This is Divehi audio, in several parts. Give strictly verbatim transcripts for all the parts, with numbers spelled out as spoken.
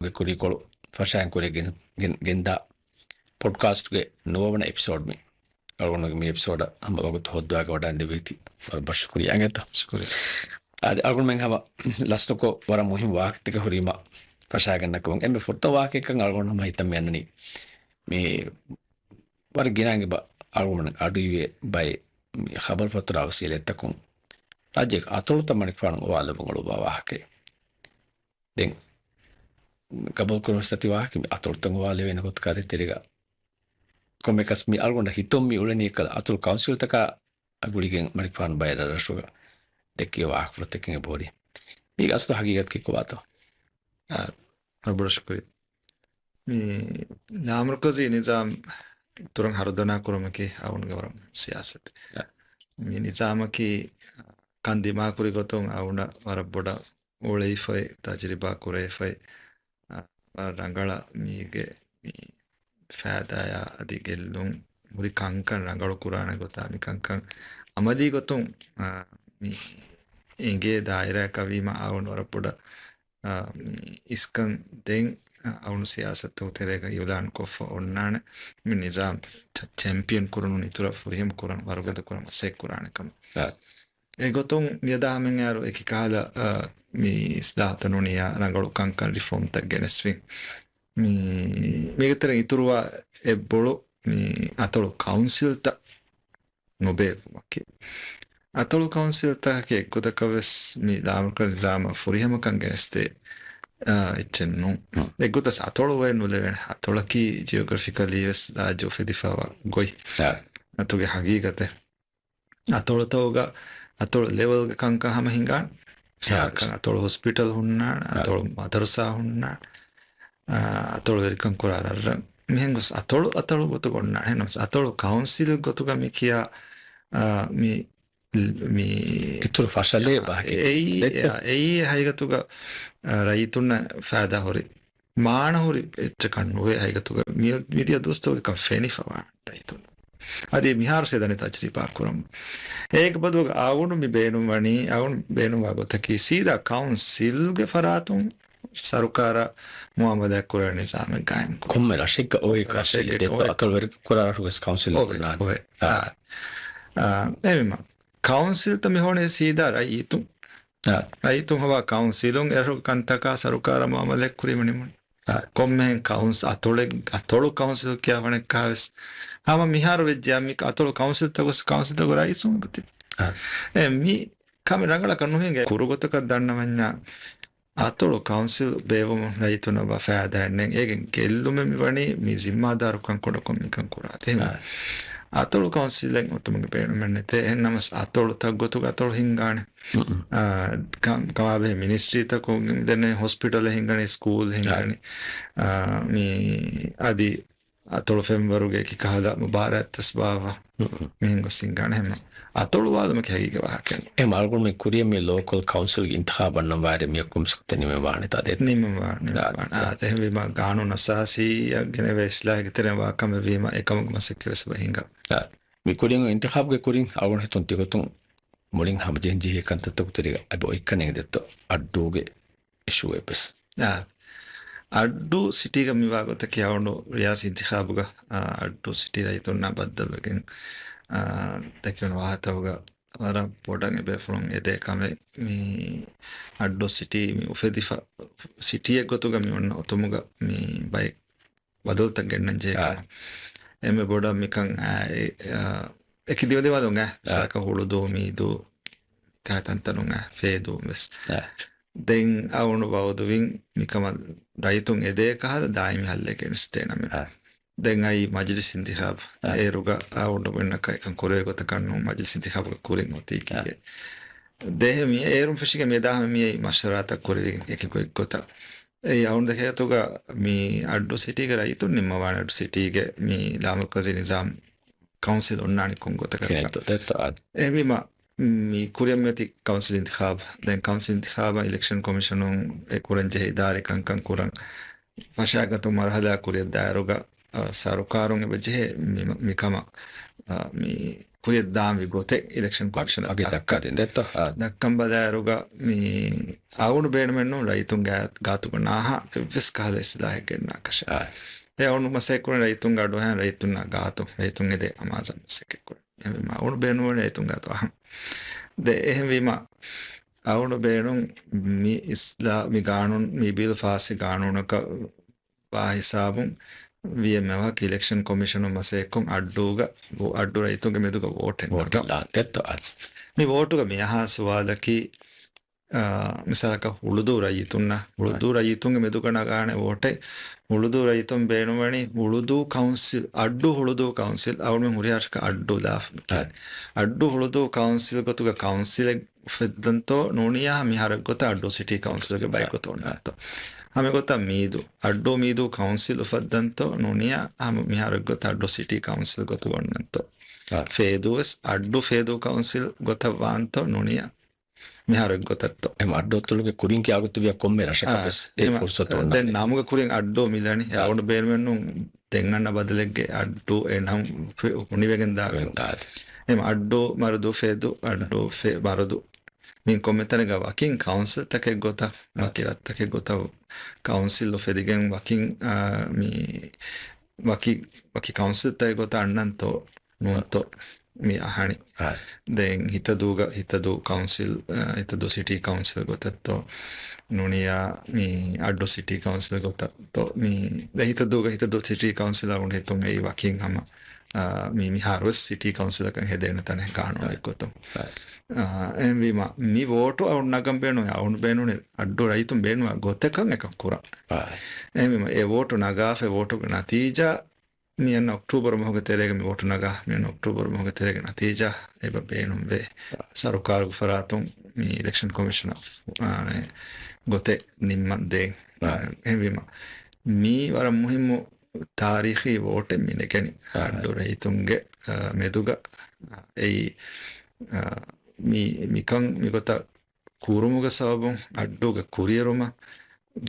ގެ ކުރީކޮޅު ފަށާއިން ކުރި ގެން-، ގެން-، ގެންދާ ޕޮޑްކާސްޓްގެ ނުވަވަނަ އެޕިސޯޑް މި. އަޅުގަނޑުގެ މި އެޕިސޯޑަށް ހަމަ ވަގުތު ހޯއްދަވާގެން ވަޑައިގެން ދެއްވީތީ ވަރަށް ބޮޑަށް ޝުކުރިއްޔާ އިނގޭތޯ. ޝުކުރިއްޔާ. އަދި އަޅުގަނޑުމެން ހަމަ ލަސްނުކޮށް ވަރަށް މުހިންމު ވާހަކަތަކެއް ހުރީމަ ފަށާގަންނަކަމުން އެންމެ ފުރަތަމަ ވާހަކައަކަށް އަޅުގަނޑު ހަމަ ހިތަށް މި އަންނަނީ މި ވަރަށް ގިނައިން އެބަ އަޅުގަނޑު އަޑުއިވޭ ބައެއް މި ޚަބަރުފަތުރާ ވަސީލަތްތަކުން ރާއްޖޭގެ އަތޮޅުތައް މަނިކުފާނު އޮވާލައްވަން އުޅުއްވާ ވާހަކައެއް. ދެން ގަބޫލުކުރުން ވެސް އަތި ވާހަކަ މި އަތޮޅުތައް އޮވާލެވޭނެ ގޮތަކާ ދޭތެރޭގަ ކޮންމެއަކަސް މި އަޅުގަނޑަށް ހިތުން މި އުޅެނީ އެކަލަ އަތޮޅު ކައުންސިލްތަކާ ގުޅިގެން މަނިކުފާނު ބައެއް ރަށްރަށުގަ ދެއްކި ވާހަކަފުޅުތަކެއް އެބަހުރި. މީގެ އަސްލު ހަގީގަތަކީ ކޮބާތޯ؟ އާ، ވަރަށް ބޮޑަށް ޝުކުރިއްޔާ. މި ލާމަރުކަޒީ ނިޒާމް އިތުރަށް ހަރުދަނާ ކުރުމަކީ އަޅުގަނޑުގެ ވަރަށް މުހިންމު ސިޔާސަތެއް. އާ. މި ނިޒާމަކީ ކަން ދިމާކުރި ގޮތުން އަޅުގަނޑަށް ވަރަށް ބޮޑަށް އުޅެވިފައި، ތަޖުރިބާ ކުރެވިފައި، އާ، ވަރަށް ރަނގަޅަށް މީގެ މި ފައިދާއާ އަދި ގެއްލުން ހުރި ކަންކަން ރަނގަޅު ކުރާނެ ގޮތާ މި ކަންކަން އަމަލީ ގޮތުން، އާ، މި އެނގޭ ދާއިރާއަކަށް ވީމަ އަޅުގަނޑު ވަރަށް ބޮޑަށް، އާ، މި އިސްކަން ދެން، އާ، އަޅުގަނޑު ސިޔާސަތުގެ ތެރޭގަ އިއުލާން ކޮށްފަ އޮންނާނެ. މި ނިޒާމް ޗެ-، ޗެމްޕިއަން ކުރަން އިތުރަށް ފުރިހަމަ ކުރަން ވަރުގަދަ ކުރަން މަސައްކަތް ކުރާނެ ކަމަށް. އާ. އެގޮތުން މިއަދާ ހަމައަށް އައިއިރު އެކި ކަހަލަ، އާ، މި އިސްލާހުތައް ނޫނިއްޔާ ރަނގަޅު ކަންކަން ރިފޯމްތައް ގެނެސްފިން. މި، މީގެ ތެރެއިން އިތުރުވާ އެއްބޮޅު މި އަތޮޅު ކައުންސިލްތައް ނުބޭއްވުމަކީ. އަތޮޅު ކައުންސިލްތަކަކީ އެއްގޮތަކަށް ވެސް މި ލާމަރުކަޒީ ނިޒާމަށް ފުރިހަމަކަން ގެނެސްދޭ، އާ، އެއްޗެއް ނޫން. ހުން. އެއްގޮތަށް އަތޮޅު އޮތް ނުލެވޭނެ. އަތޮޅަކީ ޖިއޮގްރަފިކަލީ ވެސް ރާއްޖެ އުފެދިފައިވާ ގޮތް. އާ. އަތޮޅުގެ ހަގީގަތެއް. އަތޮޅުތަކުގަ އަތޮޅު ލެވެލްގެ ކަންކަން ހަމަ ހިނގާނެ. އާ، ސާކަން ވެސް. އަތޮޅު ހޮސްޕިޓަލް ހުންނާނެ، އާ. އަތޮޅު މަދަރުސާ ހުންނާނެ، އާ، އަތޮޅު ވެރިކަން ކުރާ ރަށްރަށް. މިހެން ގޮސް އަތޮޅު، އަތޮޅު ގޮތުގަ އޮންނާނެ. އެހެންނަމަވެސް އަތޮޅު ކައުންސިލް ގޮތުގަ މި ކިޔާ، އާ، މި، މި އިތުރު ފަށަލޭ ވާހަކަ. އެއީ، ދެއްތޯ؟ އެއީ ހަގީގަތުގަ، އާ، ރައްޔިތުންނަށް ފައިދާ ހުރި، މާނަ ހުރި އެއްޗަކަށް ނުވޭ. ހަގީގަތުގަ މި، މިދިޔަ ދުވަސްތަކުގަ އެކަން ފެނިފަވާ ރައްޔިތުން. އަދި މިހާރު ސޭދަނި ތަޖުރިބާ ކުރަމު. އޭގެ ބަދަލުގަ އަޅުގަނޑު މި ބޭނުންވަނީ، އަޅުގަނޑު ބޭނުންވާ ގޮތަކީ ސީދާ ކައުންސިލްގެ ފަރާތުން ސަރުކާރަށް މުއާމަލާތް ކުރާ ނިޒާމެއް ގާއިމް ކުރުން. ކޮންމެ ރަށެއްގަ އޮވޭ ކައުންސިލް ރަށެއްގެ ދެއްތޯ އޮވޭ. އަތޮޅު ވެރި ކުރާ ރަށުގެ ކައުންސިލް އޮވޭ، އޮންނާނެ. އޮވޭ. އާ. އާ، އާ، އެހެންވީމަ ކައުންސިލްތައް މި ހޮވަނީ ސީދާ ރައްޔިތުން. އާ. ރައްޔިތުން ހޮވާ ކައުންސިލުން އެރު ކަންތަކާ ސަރުކާރަށް މުއާމަލާތް ކުރީމަ ނިމުން. އާ. ކޮންމެހެން ކައުންސް-، އަތޮޅެއް-، އަތޮޅު ކައުންސިލް ކިޔާފަނެއްކާވެސް ހަމަ މިހާރު ވެއްޖެ މި އަތޮޅު ކައުންސިލްތަކު ވެސް ކައުންސިލްތަކުގެ ރައީސުން އެބަތި. އާ. އެ މި ކަމެއް ރަނގަޅަކަށް ނުހިނގޭ. ކުރު ގޮތަކަށް ދަންނަވަންޏާ އަތޮޅު ކައުންސިލް ބޭއްވުމުން ރައްޔިތުންނަށް ވާ ފައިދާއެއް ނެތް. އޭގެ ގެއްލުމެއް މިވަނީ މި ޒިންމާދާރުކަން ކުޑަކޮށް މިކަން ކުރާތީ. އެހެން އާ. އަތޮޅު ކައުންސިލެއް އޮތުމުގެ ބޭނުމެއް ނެތޭ. އެހެންނަމަސް އަތޮޅުތައް ގޮތުގަ އަތޮޅު ހިންގާނެ. އާ، ކަ-، ކަމާބެހޭ މިނިސްޓްރީތަކުން ދެން ހޮސްޕިޓަލެއް ހިންގަނީ، ސްކޫލް ހިންގަނީ. އާ، މި އަދި އަތޮޅު ފެންވަރުގެ އެކި ކަހަލަ މުބާރާތްތައް ބާއްވާ. މިހެން ގޮސް ހިންގާނެ ހަމަ. އަތޮޅު ވާލުމަކީ ހަގީގަތް ވާހަކައެއް. އެ މަރުގުން މި ކުރިޔަށް މި ލޯކަލް ކައުންސިލްގެ އިންތިޚާބު އަންނަން ވާއިރު މިއަށް ކޮންމެސް ގޮތެއް ނިމެން ވާނެތާ ދޭތޯ؟ ނިމެން ވާ-، ނިމެން އާ. ވާނެ. އާ، އެހެންވީމަ ގާނޫނު އަސާސީއަށް ގެނެވޭ އިސްލާހެއްގެ ތެރެއިން ވާ ކަމެއް ވީމަ އެކަމުގެ މަސައްކަތް ވެސް އެބަ ހިނގާ. އާ. މި ކުރިން އިންތިޚާބުގެ ކުރިން އަޅުގަނޑު ހިތުން ތިގޮތުން މުޅިން ހަމަޖެހިޖެހޭ ކަންތައްތަކުގެ ތެރޭގަ އެބަ އޮތްކަން އެނގިދެއްތޯ އައްޑޫގެ އިޝޫއެއް ވެސް. އާ، އައްޑޫ ސިޓީގަ މިވާ ގޮތަކީ އަޅުގަނޑު ރިޔާސީ އިންތިޚާބުގަ، އާ، އައްޑޫ ސިޓީ ރައްޔިތުންނާ ބައްދަލުވެގެން، އާ، ދެކެވުނު ވާހަކަތަކުގަ ވަރަށް ބޮޑަށް އެބޭފުޅުން އެދޭ ކަމެއް މި އައްޑޫ ސިޓީ މި އުފެދިފަ ސިޓީއެއް ގޮތުގަ މި އޮންނަ އޮތުމުގަ މި ބައެއް ބަދަލުތައް ގެންނަން ޖެހޭ އާ. ކަމަށް. އެންމެ ބޮޑަށް މިކަން، އާ، އެ، އާ، އެކި ދިމަދިމާލުން އާ، އާ. ސާކަ ހުޅުދޫ މީދޫ ކާތަންތަނުން އާ، ފޭދޫ ވެސް. އާ. ދެން އަޅުގަނޑު ވައުދުވިން މިކަމަށް ރައްޔިތުން އެދޭ ކަހަލަ ދާއިމީ ހައްލެއް ގެނެސްދޭނަމޭ. އާ. ދެން އައީ މަޖިލިސް އިންތިޚާބު. އާ. އޭރުގަ އަޅުގަނޑުމެންނަކަށް އެކަން ކުރެވޭ ގޮތަކަށް ނޫން މަޖިލިސް އިންތިޚާބުގެ ކުރިން އޮތީ އާ. ކީއެއް. ދޭހެ މި އޭރުން ފެށިގެން މިއަދާ ހަމަ މިއީ މަޝްވަރާތައް ކުރެވިގެން އެކި ގޮތްގޮތަށް. އެއީ އަޅުގަނޑު ދެކޭ ގޮތުގަ މި އައްޑޫ ސިޓީގެ ރައްޔިތުން ނިންމަވާނެ އައްޑޫ ސިޓީގެ މި ލާމަރުކަޒީ ނިޒާމް ކައުންސިލް އޮންނާނީ ކޮން ގޮތަކަށް. ކިހިނެއްތޯ، ދެއްތޯ، އާ. އެހެންވީމަ، މި ކުރިއަށް މިއޮތީ ކައުންސިލް އިންތިޚާބު. ދެން ކައުންސިލް އިންތިޚާބަށް އިލެކްޝަން ކޮމިޝަނުން އެ ކުރަން ޖެހޭ އިދާރީ ކަންކަން ކުރަން ފަށާގަތު މަރުހަލާ ކުރިއަށް ދާއިރުގަ، އަ، ސަރުކާރުން އެބަ ޖެހޭ މި-، މިކަމަށް، އަ، މި ކުރިއަށްދާންވީ ގޮތެއް އިލެކްޝަން ކޮމިޝަނަށް އަގެ ދައްކާ ދެން ދެއްތޯ؟ އާ. ދައްކަން ބަލާއިރުގަ މި އަޅުގަނޑު ބޭނުމެއްނޫން ރައްޔިތުންގެ ގާތުގަ ނާހާ އެއްވެސް ކަހަލަ އިސްލާހެއް ގެންނާކަށެއް. އާ. އެ އަޅުގަނޑު މަސައްކަތް ކުރަން ރައްޔިތުންގެ އަޑުއަހަން ރައްޔިތުންނާ ގާތު ރައްޔިތުން އެދޭ އަމާޒަށް މަސައްކަތް ކުރަން. އެހެންވީމަ އަޅުގަނޑު ބޭނުންވަނީ ރައްޔިތުން ގާތު އަހަން. ދެ އެހެންވީމަ އަޅުގަނޑު ބޭނުން މި އިސްލާ-، މި ގާނޫނު، މި ބިލް ފާސްވި ގާނޫނަކަށް ވާ ހިސާބުން ވިއެމްއޭއަކީ އިލެކްޝަން ކޮމިޝަނުން މަސައްކަތް އައްޑޫގަ ވޯ-، އައްޑޫ ރައްޔިތުންގެ މެދުގަ ވޯޓެއް ވޯޓެއް ނަގާ. ލާ-، ދެއްތޯ އާ. މި ވޯޓުގަ މި އަހާ ސުވާލަކީ، އާ، މިސާލަކަށް ހުޅުދޫ ރައްޔިތުންނަށް، ހުޅުދޫ ރައްޔިތުންގެ މެދުގަ ނަގާނެ ވޯޓެއް، ހުޅުދޫ ރައްޔިތުން ބޭނުންވަނީ ހުޅުދޫ ކައުންސިލް، އައްޑޫ ހުޅުދޫ ކައުންސިލް، އަޅުމެން ހުރިހާ ރަށަކަށް އައްޑޫ ލާފަ. އާ. އައްޑޫ ހުޅުދޫ ކައުންސިލް ގޮތުގަ ކައުންސިލެއް އުފެއްދަންތޯ ނޫނިޔާ މިހާރު އެއްގޮތަށް އައްޑޫ ސިޓީ ކައުންސިލްގެ ބައެއްގޮތަށް އޮންނަންތޯ. ހަމަ އެގޮތަށް މީދޫ، އައްޑޫ މީދޫ ކައުންސިލް އުފައްދަންތޯ ނޫނިޔާ ހަމަ މިހާރު އެއްގޮތަށް އައްޑޫ ސިޓީ ކައުންސިލް ގޮތުގަ އޮންނަންތޯ. އާ. ފޭދޫވެސް އައްޑޫ ފޭދޫ ކައުންސިލް ގޮތަށް ވާންތޯ ނޫނިޔާ މިހާރު އެއްގޮތަށްތޯ. އެމަ އައްޑޫ އަތޮޅުގެ ކުރިން ކިޔާގޮތު ވިޔަ ކޮންމެ ރަށަކަށް ވެސް އެ ފުރުސަތު އޮންނާނެ. ދެން ނަމުގެ ކުރިން އައްޑޫ މިލަނީ. އާ. އަޅުގަނޑު ބޭނުމެއްނޫން ދެން އަންނަ ބަދަލެއްގެ އައްޑޫ އެ ނަން ހު-، ހުނިވެގެން ދާ. ވެގެން ދާ. އެމަ އައްޑޫ މަރުދޫ ފޭދޫ، އައްޑޫ ފޭ މަރުދޫ. މި ކޮންމެ ތަނެއްގަ ވަކިން ކައުންސިލްތަކެއް ގޮތަށް، އާ. ވަކި ރަށްތަކެއް ގޮތަށް ކައުންސިލް އުފެދިގެން ވަކިން، އާ، މި ވަކި، ވަކި ކައުންސިލްތަކެއް ގޮތަށް އަންނަންތޯ ނޫންތޯ މި އަހަނި. އާ. ދެން ހިތަދޫގަ، ހިތަދޫ ކައުންސިލް، އާ، ހިތަދޫ ސިޓީ ކައުންސިލް ގޮތަށްތޯ ނޫނިޔާ މި އައްޑޫ ސިޓީ ކައުންސިލް ގޮތަށްތޯ މި ދެ ހިތަދޫގަ ހިތަދޫ ސިޓީ ކައުންސިލް އަޅުގަނޑު ހިތުން އެއީ ވަކިން ހަމަ، އާ، މި މިހާރުވެސް ސިޓީ ކައުންސިލަކަށް ހެދޭނެ ތަނެއް ގާނޫނެއް ގޮތުން. އާ. އާ، އެހެންވީމަ މި ވޯޓު އަޅުގަނޑު ނަގަން ބޭނުން، އަޅުގަނޑު ބޭނުން އައްޑޫ ރައްޔިތުން ބޭނުންވާ ގޮތަކަށް އެކަން ކުރަން. އާ. އެހެންވީމަ އެ ވޯޓު ނަގާފަ ވޯޓުގެ ނަތީޖާ މި އަންނަ އޮކްޓޫބަރު މަހުގެ ތެރޭގަ މި ވޯޓު ނަގާ، މި އަންނަ އޮކްޓޫބަރު މަހުގެ ތެރޭގެ ނަތީޖާ އެބަ ބޭނުންވޭ. ސަރުކާރުގެ ފަރާތުން މި އިލެކްޝަން ކޮމިޝަނަށް، އާ، ގޮތެއް ނިންމަން ދޭން. އާ. އެހެންވީމަ، މީ ވަރަށް މުހިއްމު ތާރީޚީ ވޯޓެއް މި ނެގެނީ. އާ. އައްޑޫ ރައްޔިތުންގެ، އާ، މެދުގަ، އާ، އެއީ، އާ، މި، މިކަން މިގޮތަށް ކުރުމުގެ ސަބަބުން އައްޑޫގެ ކުރިއެރުމަށް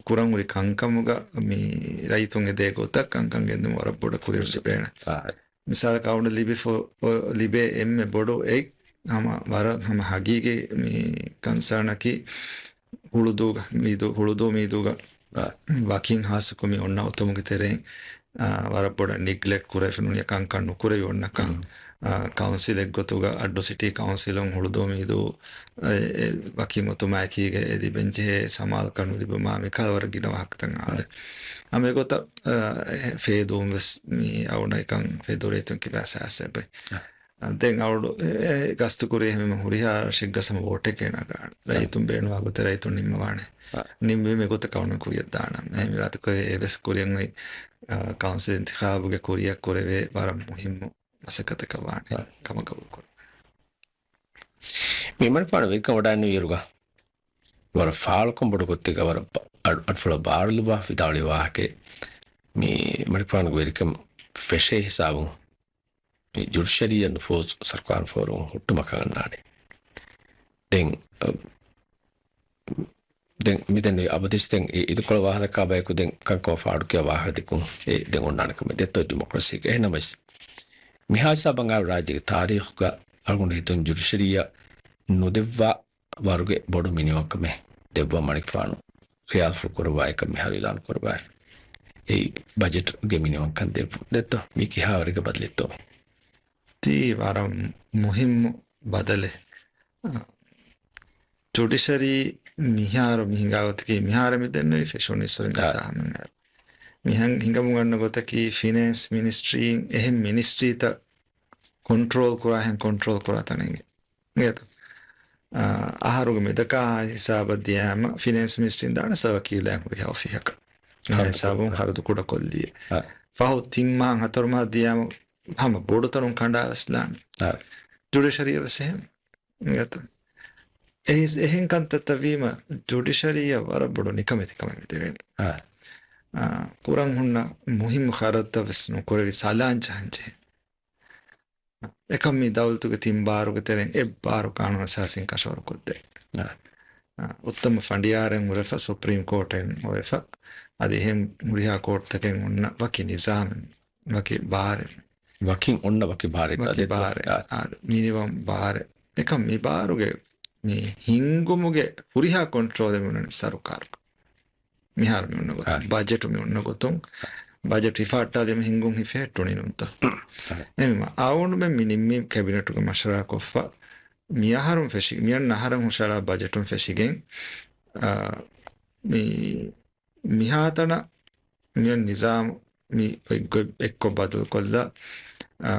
ކުރަން ހުރި ކަންކަމުގަ މި ރައްޔިތުން އެދޭ ގޮތަށް ކަންކަން ގެންދިއުމަށް ވަރަށް ބޮޑަށް ކުރިއެރުން ލިބޭނެ. އާ. މިސާލަކަށް އަޅުގަނޑަށް ލިބިފަ-، އޮ-، ލިބޭ އެންމެ ބޮޑު އެއް ހަމަ ވަރަށް ހަމަ ހަގީގީ މި ކަންސާނަކީ ހުޅުދޫގަ މީދޫ، ހުޅުދޫ މީދޫގަ އާ. ވަކިން ހާއްސަކޮށް މި އޮންނަ އޮތުމުގެ ތެރެއިން، އާ، ވަރަށް ބޮޑަށް ނިގްލެކްޓް ކުރެވިފަ ނޫނީ ކަންކަން ނުކުރެވި އޮންނަކަން. މް. އާ، ކައުންސިލެއް ގޮތުގަ އައްޑޫ ސިޓީ ކައުންސިލުން ހުޅުދޫ މީދޫ، އެ، އެ، ވަކިން އޮތުމާއެކީގަ އެ ލިބެންޖެހޭ ސަމާލުކަން ނުލިބުމާ މިކަހަލަ ވަރަށް ގިނަ ވާހަކަތައް އާދެ. އާ. ހަމަ އެގޮތަށް، އާ، އެ، ފޭދޫން ވެސް މި އަޅުގަނޑަށް އެކަން ފޭދޫ ރައްޔިތުން ކިބާ ސާސެބެ. އާ. ދެން އަޅު ގަސްތު ކުރީ ހަމަ ހުރިހާ ރަށެއްގަ ހަމަ ވޯޓެއް ނަގާނެ. ރައްޔިތުން ބޭނުންވާ ގޮތެއް ރައްޔިތުން ނިންމަވާނެ. ނިންމީމަ އެގޮތަށް އަޅުގަނޑު ކުރިއަށް ދާނަން. އެހެން ވީމަ އެވެސް ކުރިއަށް އޮތް، އާ، ކައުންސިލް އިންތިޚާބުގެ ކުރިއަށް ކުރެވޭ ވަރަށް މުހިއްމު މަސައްކަތަކަށް ވާނެ ކަމަށް ގަބޫލުކުރަން. މި މަނިކުފާނު ވެރިކަން ވަޑައިނުވިއިރުގަ ވަރަށް ފާޅުކަން ބޮޑު ގޮތެއްގަ ވަރަށް ބަ-، އަޑު-، އަޑުފުޅަށް ބާރުލުބާ ވިދާޅުވި ވާހަކައެއް މި މަނިކުފާނުގެ ވެރިކަން ފެށޭ ހިސާބުން މި ޖުޑިޝަރީއަށް ނުފޫޒު ސަރުކާރުން ފޯރުވުން ހުއްޓުމަކަށް އަންނާނެ. ދެން، އަ، ދެން މިދެން އަބަދުވެސް ދެން އި-، އިދިކޮޅު ވާހަކަ ބަޔަކު ދެން ކަންކަމަށް ފާޑުކިޔާ ވާހަކަ ދެއްކުން އެ ދެން އޮންނާނެ ކަމެއް ދެއްތޯ ޑިމޮކްރަސީގަ. އެހެންނަމަވެސް މިހާ ހިސާބަށް އައި ރާއްޖޭގެ ތާރީޚުގަ އަޅުގަނޑު ހިތުން ޖުޑިޝަރީއަށް ނުދެއްވާ ވަރުގެ ބޮޑު މިނިވަންކަމެއް ދެއްވާ މަނިކުފާނު ޚިޔާލުފުޅު ކުރައްވާ އެކަން މިހާރު އިލާނު ކުރައްވާ. އެއީ ބަޖެޓްގެ މިނިވަންކަން ދެއްވުން ދެއްތޯ؟ މީ ކިހާވަރެއްގެ ބަދަލެއްތޯ މީ؟ ތީ ވަރަށް މުހިއްމު ބަދަލެއް. ޖުޑިޝަރީ މިހާރު މި ހިނގާ ގޮތަކީ މިހާރު މި ދެންނެވި ފެށުނީ އިސްވެރިން އާ. ގަތާ ހަމަ މިހާރު. މިހެން ހިނގަމުން އަންނަ ގޮތަކީ ފިނޭންސް މިނިސްޓްރީން އެހެން މިނިސްޓްރީތައް ކޮންޓްރޯލް ކުރާ ހެން ކޮންޓްރޯލް ކުރާ ތަނެއް އިނގޭތޯ. އަ، އަހަރުގެ މެދަކާ ހިސާބަށް ދިޔާމަ ފިނޭންސް މިނިސްޓްރީން ދާނެ ސަވަކީލައިން ހުރިހާ އޮފީހަކަށް. ހަރަދު ހިސާބުން ކުރު. ހަރަދު ކުޑަކޮށްލިއެ. އަ. ފަހު ތިން މަހަށް ހަތަރު މަހަށް ދިޔާމަ ހަމަ ބޮޑު ތަނުން ކަނޑާވެސް ލާނެ. އަ. ޖުޑިޝަރީއަށް ވެސް އެހެން. އިނގޭތޯ. އެހިސް އެހެން ކަންތައްތައް ވީމަ ޖުޑިޝަރީއަށް ވަރަށް ބޮޑު ނިކަމެތިކަމެއް މި ދެވޭނެ. އަ. އަ، ކުރަން ހުންނަ މުހިއްމު ޚަރަދުތައް ވެސް ނުކުރެވި ސަލާން ޖަހަން ޖެހޭ. އެކަން މި ދައުލަތުގެ ތިން ބާރުގެ ތެރެއިން އެއް ބާރު ޤާނޫނު އަސާސީން ކަށަވަރުކޮށްދޭ. އާ. އާ، އުއްތަމަ ފަނޑިޔާރެއް ހުރެފަ، ސުޕްރީމް ކޯޓެއް ހުރެފަ، އަދި އެހެން ހުރިހާ ކޯޓްތަކެއް ހުންނަ ވަކި ނިޒާމެއް، ވަކި ބާރެއް. ވަކިން އޮންނަ ވަކި ބާރެއް ވަކި ބާރެއް. އާ، މިނިވަން ބާރެއް. އެކަމް މި ބާރުގެ މި ހިންގުމުގެ ހުރިހާ ކޮންޓްރޯލެއް މިއޮންނަނީ ސަރުކާރު. މިހާރު މި އޮންނަ ގޮތުން، އާ. ބަޖެޓު މި އޮންނަ ގޮތުން، ބަޖެޓު ހިފަހައްޓާލީމަ ހިންގުން ހިފެހެއްޓުނީ ނޫންތަ؟ އާ. އެހެންވީމަ، އަޅުގަނޑުމެން މި ނިންމީ ކެބިނެޓުގެ މަޝްވަރާކޮށްފަ، މިއަހަރުން ފެށި، މިއޮންނަ އަހަރަށް ހުށަހަޅާ ބަޖެޓުން ފެށިގެން، އާ، މި، މިހާތަނަށް މިއޮން ނިޒާމު މި އެއްގޮތް އެއްކޮށް ބަދަލުކޮށްލާ، އާ،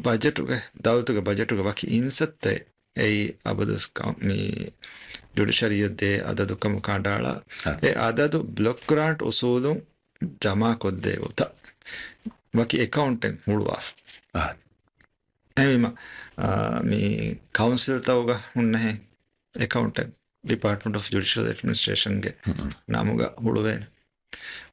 ބަޖެޓުގެ، ދައުލަތުގެ ބަޖެޓުގެ ވަކި އިންސައްތައެއް އެއީ އަބަދުވެސް ކަ-، މި ޖުޑިޝަރީއަށް ދޭ އަދަދު ކަމަށް ކަނޑައަޅާ، އާ. އެ އަދަދު ބްލޮކް ގްރާންޓް އުސޫލުން ޖަމާކޮށްދޭ ގޮތަށް ވަކި އެކައުންޓެއް ހުޅުވާފަ. އާ. އެހެންވީމަ، އާ، މި ކައުންސިލްތަކުގަ ހުންނަހެން އެކައުންޓެއް ޑިޕާޓްމަންޓް އޮފް ޖުޑިޝަލް އެޑްމިނިސްޓްރޭޝަންގެ ނަމުގަ ހުޅުވޭނެ.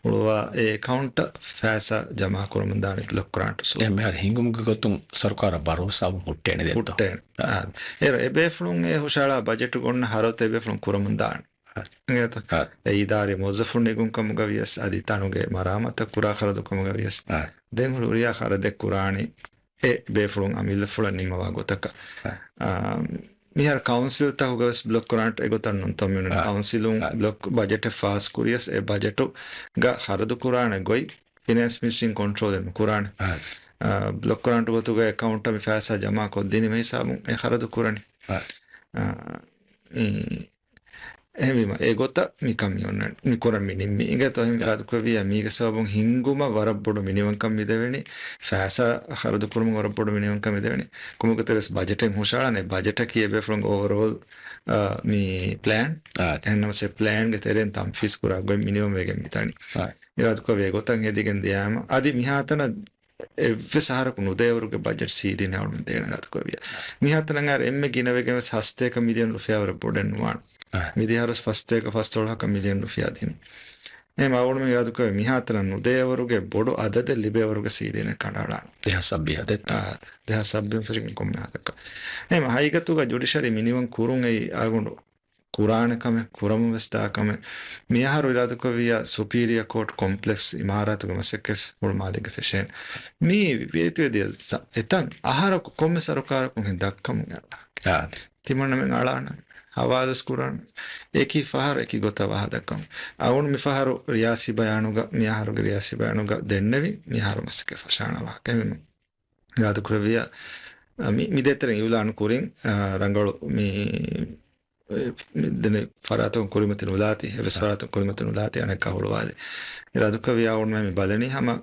ހުޅުވާ އެ އެކައުންޓަށް ފައިސާ ޖަމާކުރަމުންދާނެ ބްލޮކް ގްރާންޓް އުސޫލުން. އެހެން މިހާރު ހިނގުމުގެ ގޮތުން ސަރުކާރަށް ބަރޯސާވުން ހުއްޓޭނެ ދެއްތޯ؟ ހުއްޓޭނެ. އާ. އާ. އޭރު އެބޭފުޅުން އެ ހުށަހަޅާ ބަޖެޓުގަ އޮންނަ ހަރަދު އެބޭފުޅުން ކުރަމުންދާނެ. އިނގޭތަ؟ އާ. އެ އިދާރީ މުވައްޒަފުން ނެގުން ކަމުގަ ވިޔަސް، އަދި ތަނުގެ މަރާމާތަށް ކުރާ ޚަރަދު ކަމުގަ ވިޔަސް، އާ. ދެން ހުރިހާ ޚަރަދެއް ކުރާނީ އެ ބޭފުޅުން އަމިއްލަފުޅަށް ނިންމަވާ ގޮތަކަށް. އާ. އާ، މިހާރު ކައުންސިލްތަކުގަ ވެސް ބްލޮކް ގްރާންޓް އެގޮތަށް ނޫންތޯ މިއޮންނަ. އާ. ކައުންސިލުން އާ. ބްލޮކް ބަޖެޓެއް ފާސް ކުރިޔަސް އެ ބަޖެޓުގަ ޚަރަދު ކުރާނެ ގޮތް ފިނޭންސް މިނިސްޓްރީން ކޮންޓްރޯލެއް ނުކުރާނެ. އާ. އާ، ބްލޮކް ގްރާންޓް ގޮތުގަ އެކައުންޓަށް މި ފައިސާ ޖަމާ ކޮށްދިނީމަ ހިސާބުން އެ ޚަރަދު ކުރަނީ. އާ. އާ، މި އެހެންވީމަ، އެގޮތަށް މިކަން މި އޮންނަ، މި ކުރަން މި ނިންމީ. އިނގޭތޯ އެހެން އާ. އިރާދަކުރެއްވިއްޔާ، މީގެ ސަބަބުން ހިންގުމަށް ވަރަށް ބޮޑު މިނިވަންކަން މިދެވެނީ، ފައިސާ ޚަރަދު ކުރުމަށް ވަރަށް ބޮޑު މިނިވަންކަން މިދެވެނީ. ކުމަކު ތެރެސް ބަޖެޓެއް ހުށަހަޅާނެ، ބަޖެޓަކީ އެބޭފުޅުންގެ އޯވަރއޯލް، އާ، މި ޕްލޭން. އާ. އެހެންނަމަސް އެ ޕްލޭންގެ ތެރެއިން ތަންފީޒް ކުރާ ގޮތް މިނިވަން ވެގެން މިދަނީ. އާ. އިރާދަކުރެއްވިއްޔާ އެގޮތަށް ހެދިގެން ދިޔާމަ، އަދި މިހާތަނަށް އެއްވެސް އަހަރަކު ނުދޭވަރުގެ ބަޖެޓް ސީދީން އަޅުގަނޑު ދޭނެ އިރާދަކުރެއްވިއްޔާ. މިހާތަނަށް އަހަރު އެންމެ ގިނަވެގެން ވެސް ހަސަތޭކަ މިލިއަން ރުފިޔާ ވަރަށް ބޮޑެއް ނުވާނެ. އާ. މިދިހައަރު ވެސް ފަސްތޭކަ ފަސްދޮޅަހަކަށް މިލިއަން ރުފިޔާ ދިނީ. އެހެން އަޅުގަނޑު މި އިރާދަކުރެއްވިއްޔާ މިހާތަނަށް ނުދޭވަރުގެ ބޮޑު އަދަދެއް ލިބޭވަރުގެ ސީދީން ކަނޑައަޅާނެ. ދެހާސް ސައްބީސް ދެއްތޯ؟ އާ، ދެހާސް ސައްބީސް ފެށިގެން ކޮންމެ ހަކަކަށް. އެހެން ހަގީގަތުގަ ޖުޑިޝަރީ މިނިވަން ކުރުން އެއީ އަޅުގަނޑު ކުރާނެ ކަމެއް، ކުރަމުން ވެސް ދާ ކަމެއް. މިއަހަރު އިރާދަކުރެއްވިއްޔާ ސުޕީރިއަ ކޯޓް ކޮމްޕްލެކްސް އިމާރާތުގެ މަސައްކަތް ހުޅުމާލޭގެ ފެށޭނެ. މީ ވޭތުވެދިޔަ ސަ-، އެތަން އަހަރަކު ކޮންމެ ސަރުކާރަކުން ހެން ދައްކަމުން އަޅާ. އާ. ތިމަންނަމެން އަޅާނަ. ހަވާލުވެސް ކުރާނަ. އެކި ފަހަރު އެކި ގޮތަށް ވާހަކަ ދައްކަމުން. އަޅުގަނޑު މި ފަހަރު ރިޔާސީ ބަޔާނުގަ، މި އަހަރުގެ ރިޔާސީ ބަޔާނުގަ ދެންނެވި، މި އަހަރު މަސައްކަތް ފަށާނަ ވާހަކަ. އެހެން އިރާދަކުރެއްވިއްޔާ، މި، މި ދޭތެރެއިން އިއުލާނު ކުރިން، އާ، ރަނގަޅު މި އެ، މި ދެނެ ފަރާތުން ކުރިމަތި ނުލާތި، އެވެސް އަ. ފަރާތުން ކުރިމަތި ނުލާތި އަނެއްކާ ހުޅުވާލި. އިރާދަކުރެއްވިއްޔާ އަޅުގަނޑުމެން މި ބަލަނީ ހަމަ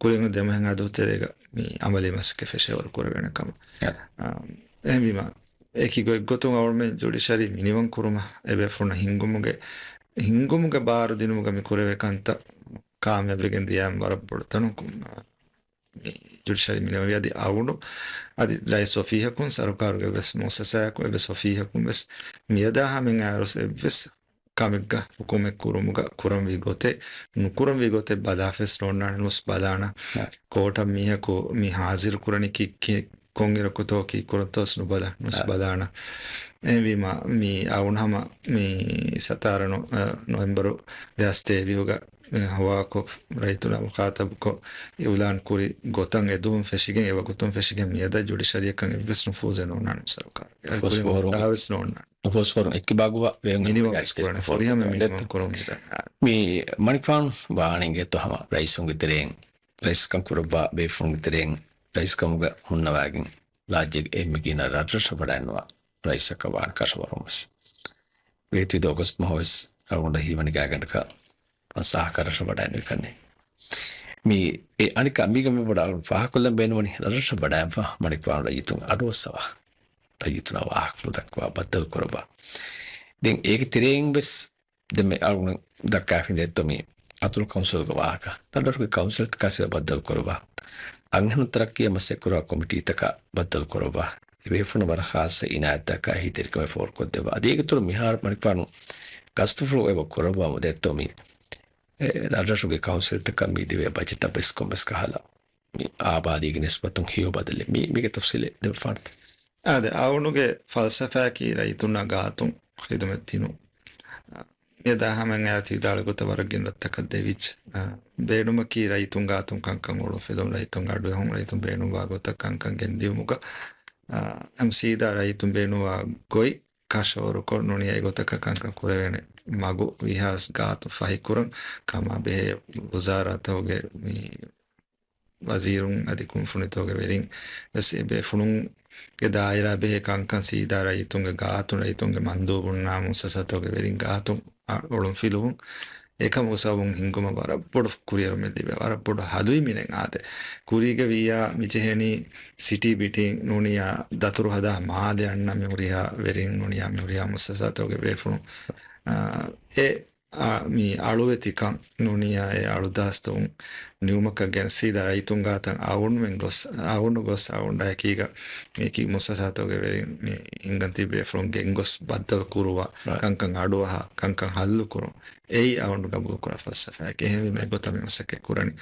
ކުރިން ދެމަހެއް އަދު ތެރޭގަ މި އަމަލީ މަސައްކަތް ފެށޭވަރު ކުރެވޭނެ ކަމަށް. އަ. އާ، އެހެންވީމަ، އެކި ގޮތްގޮތުން އަޅުގަނޑުމެން ޖުޑިޝަރީ މިނިވަން ކުރުމަށް އެބޭފުޅުންނަށް ހިންގުމުގެ، ހިންގުމުގެ ބާރު ދިނުމުގަ މި ކުރެވޭ ކަންތައް ކާމިޔާބުވެގެން ދިޔައިމަ ވަރަށް ބޮޑު ތަނަކުން. މި ޖުޑިޝަރީ މިނިވަންވީ އަދި އަޅުގަނޑު އަދި ރައީސް އޮފީހަކުން ސަރުކާރުގެ އެއްވެސް މުއައްސަސާއަކު އެއްވެސް އޮފީހަކުން ވެސް މިއަދާ ހަމައަށް އައިރުސް އެއްވެސް ކަމެއްގަ ހުކުމެއް ކުރުމުގަ ކުރަންވީ ގޮތެއް ނުކުރަންވީ ގޮތެއް ބަލާފަވެސް ނޯންނާނެ ނުވެސް ބަލާނަ. އަ. ކޯޓަށް މީހަކު މި ހާޒިރު ކުރަނީ ކި-، ކި-، ކޮންއިރަކުތޯ ކީއްކުރަންތޯ ވެސް ނުބަލާ ނުވެސް އަ. ބަލާނަ. އެހެންވީމަ މި އަޅުގަނޑު ހަމަ މި ސަތާރަ ނޮ-، އަ، ނޮވެމްބަރު ދެހާސް ތޭވީހުގަ މި ހަވާކޮށް، ރައްޔިތުންނާ މުޚާތަބުކޮށް، އިއުލާން ކުރި ގޮތަށް އެދުވަން ފެށިގެން، އެ ވަގުތުން ފެށިގެން މިއަދާ ޖުޑިޝަރީއަކަށް އެއްވެސް ނުފޫޒެއް ނޯންނާނެ ސަރުކާރު. އެ އުފަސް ކުރިން ފޮހޮރު. އެއްވެސް ނޯންނާނެ. އުފަސް ފޮހޮރު އެއްކިބާގުވާ ވެގެން މިނިވަން ވެސް ކުރަން. ފުރިހަމަ މިނިވަން ކުރަން. މި މަނިކުފާނު ވާނެ އިނގޭތޯ ހަމަ ރައީސުންގެ ތެރެއިން، ރައީސްކަން ކުރައްވާ ބޭފުޅުންގެ ތެރެއިން ރައީސްކަމުގަ ހުންނަވާގެން ރާއްޖޭގެ އެންމެ ގިނަ ރަށްރަށަށް ވަޑައިންނަވާ ރައީސަކަށް ވާނެ ކަށަވަރުން ވެސް. ވޭތުވެދިޔަ އޮގަސްޓް މަހު ވެސް އަޅުގަނޑަށް ހީވަނީ ގާތްގަނޑަކަށް ފަންސާހަކަށް ރަށަށް ވަޑައިނުވި ކަންނޭނގެ. މި އެ އަނެއްކާ މީގަ މި ބޮޑަށް އަޅުގަނޑު ފާހަގަކޮށްލަން ބޭނުންވަނީ ރަށްރަށަށް ވަޑައިންފަ މަނިކުފާނު ރައްޔިތުން އަޑުއައްސަވާ. ރައްޔިތުންނަށް ވާހަކަފުޅު ދައްކަވާ ބައްދަލު ކުރައްވާ. ދެން އޭގެ ތެރެއިން ވެސް ދެން މި އަޅުގަނޑު ދައްކާފިން ދޭތޯ މި އަތޮޅު ކައުންސިލްގެ ވާހަކަ. ރަށްރަށުގެ ކައުންސިލްތަކާ ސިޔާ ބައްދަލު ކުރައްވާ. އަންހެނުން ތަރައްޤީއަށް މަސައްކަތްކުރާ ކޮމިޓީތަކާ ބައްދަލު ކުރައްވާ. އެބޭފުޅުންނަށް ވަރަށް ޚާއްޞަ އިނާޔަތްތަކާ އެހީތެރިކަމެއް ފޯރުކޮށްދެއްވާ. އަދި އޭގެ އިތުރު މިހާރު މަނިކުފާނު ގަސްތުފުޅު އެބަ ކުރައްވާ ދޭތޯ މި، އެ، ރަށްރަށުގެ ކައުންސިލްތަކަށް މި ދެވޭ ބަޖެޓަށް ވެސް ކޮންމެސް ކަހަލަ މި އާބާދީގެ ނިސްބަތުން ހެޔޮ ބަދަލެއް މި، މީގެ ތަފްސީލެއް ދެއްވާނެތަ؟ އާދެ، އަޅުގަނޑުގެ ފަލްސަފާއަކީ ރައްޔިތުންނާ ގާތުން ޚިދުމަތް ދިނުން. އެދާ ހަމައިން އައި ތި ވިދާޅު ގޮތަށް ވަރަށް ގިނަ ރަށްތަކަށް ދެވިއްޖެ. އާ، ބޭނުމަކީ ރައްޔިތުން ގާތުން ކަންކަން އޮޅުންފިލުން، ރައްޔިތުން އަޑުއެހުން، ރައްޔިތުން ބޭނުންވާ ގޮތަށް ކަންކަން ގެންދިއުމުގަ، އާ، އެމް ސީދާ ރައްޔިތުން ބޭނުންވާ ގޮތް ކަށަވަރުކޮށް ނޫނީ އެގޮތަކަށް ކަންކަން ކުރެވޭނެ މަގު ވީހާވެސް ގާތު ފަހިކުރަން ކަމާ ބެހޭ ވުޒާރާތަކުގެ މި ވަޒީރުން އަދި ކުންފުނިތަކުގެ ވެރިން ވެސް އެ ބޭފުޅުންގެ ދާއިރާ ބެހޭ ކަންކަން ސީދާ ރައްޔިތުންގެ ގާތުން، ރައްޔިތުންގެ މަންދޫބުންނާ މުއައްސަސާތަކުގެ ވެރިން ގާތުން އަ-، އޮޅުންފިލުވުން. އެކަމުގެ ސަބަބުން ހިންގުމަށް ވަރަށް ބޮޑު ކުރިއެރުމެއް ލިބޭ، ވަރަށް ބޮޑު ހަލުވި މިނެއް އާދެ. ކުރީގަ ވިއްޔާ މި ޖެހެނީ ސިޓީ ބިޑިން ނޫނިއްޔާ ދަތުރު ހަދާ މާލެ އަންނަ މި ހުރިހާ ވެރިން ނޫނިއްޔާ މި ހުރިހާ މުއައްސަސާތަކުގެ ބޭފުޅުން، އާ، އެ އާ، މި އަޅުވެތިކަން ނޫނިއްޔާ އެ އަޅުދާސްތައުން ނިއުމަކަށް ގެނެސް ސީދާ ރައްޔިތުން ގާތަށް އަވަންމެން ގޮސް، އަވަން ގޮސް އަވަން އެކީގަ މިއީކީ މުއައްސަސާތަކުގެ ވެރިން މި ހިންގަން ތިބި ބޭފުޅުން ގެންގޮސް ބައްދަލު ކުރުވާ، ކަންކަން އަޑުއަހާ، ކަންކަން ހައްލު ކުރުން. އެއީ އަވަން ގަބޫލު ކުރާ ފަލްސަފާއެކޭ. އެހެންވީމަ އެގޮތަށް މި މަސައްކަތް ކުރަނީ.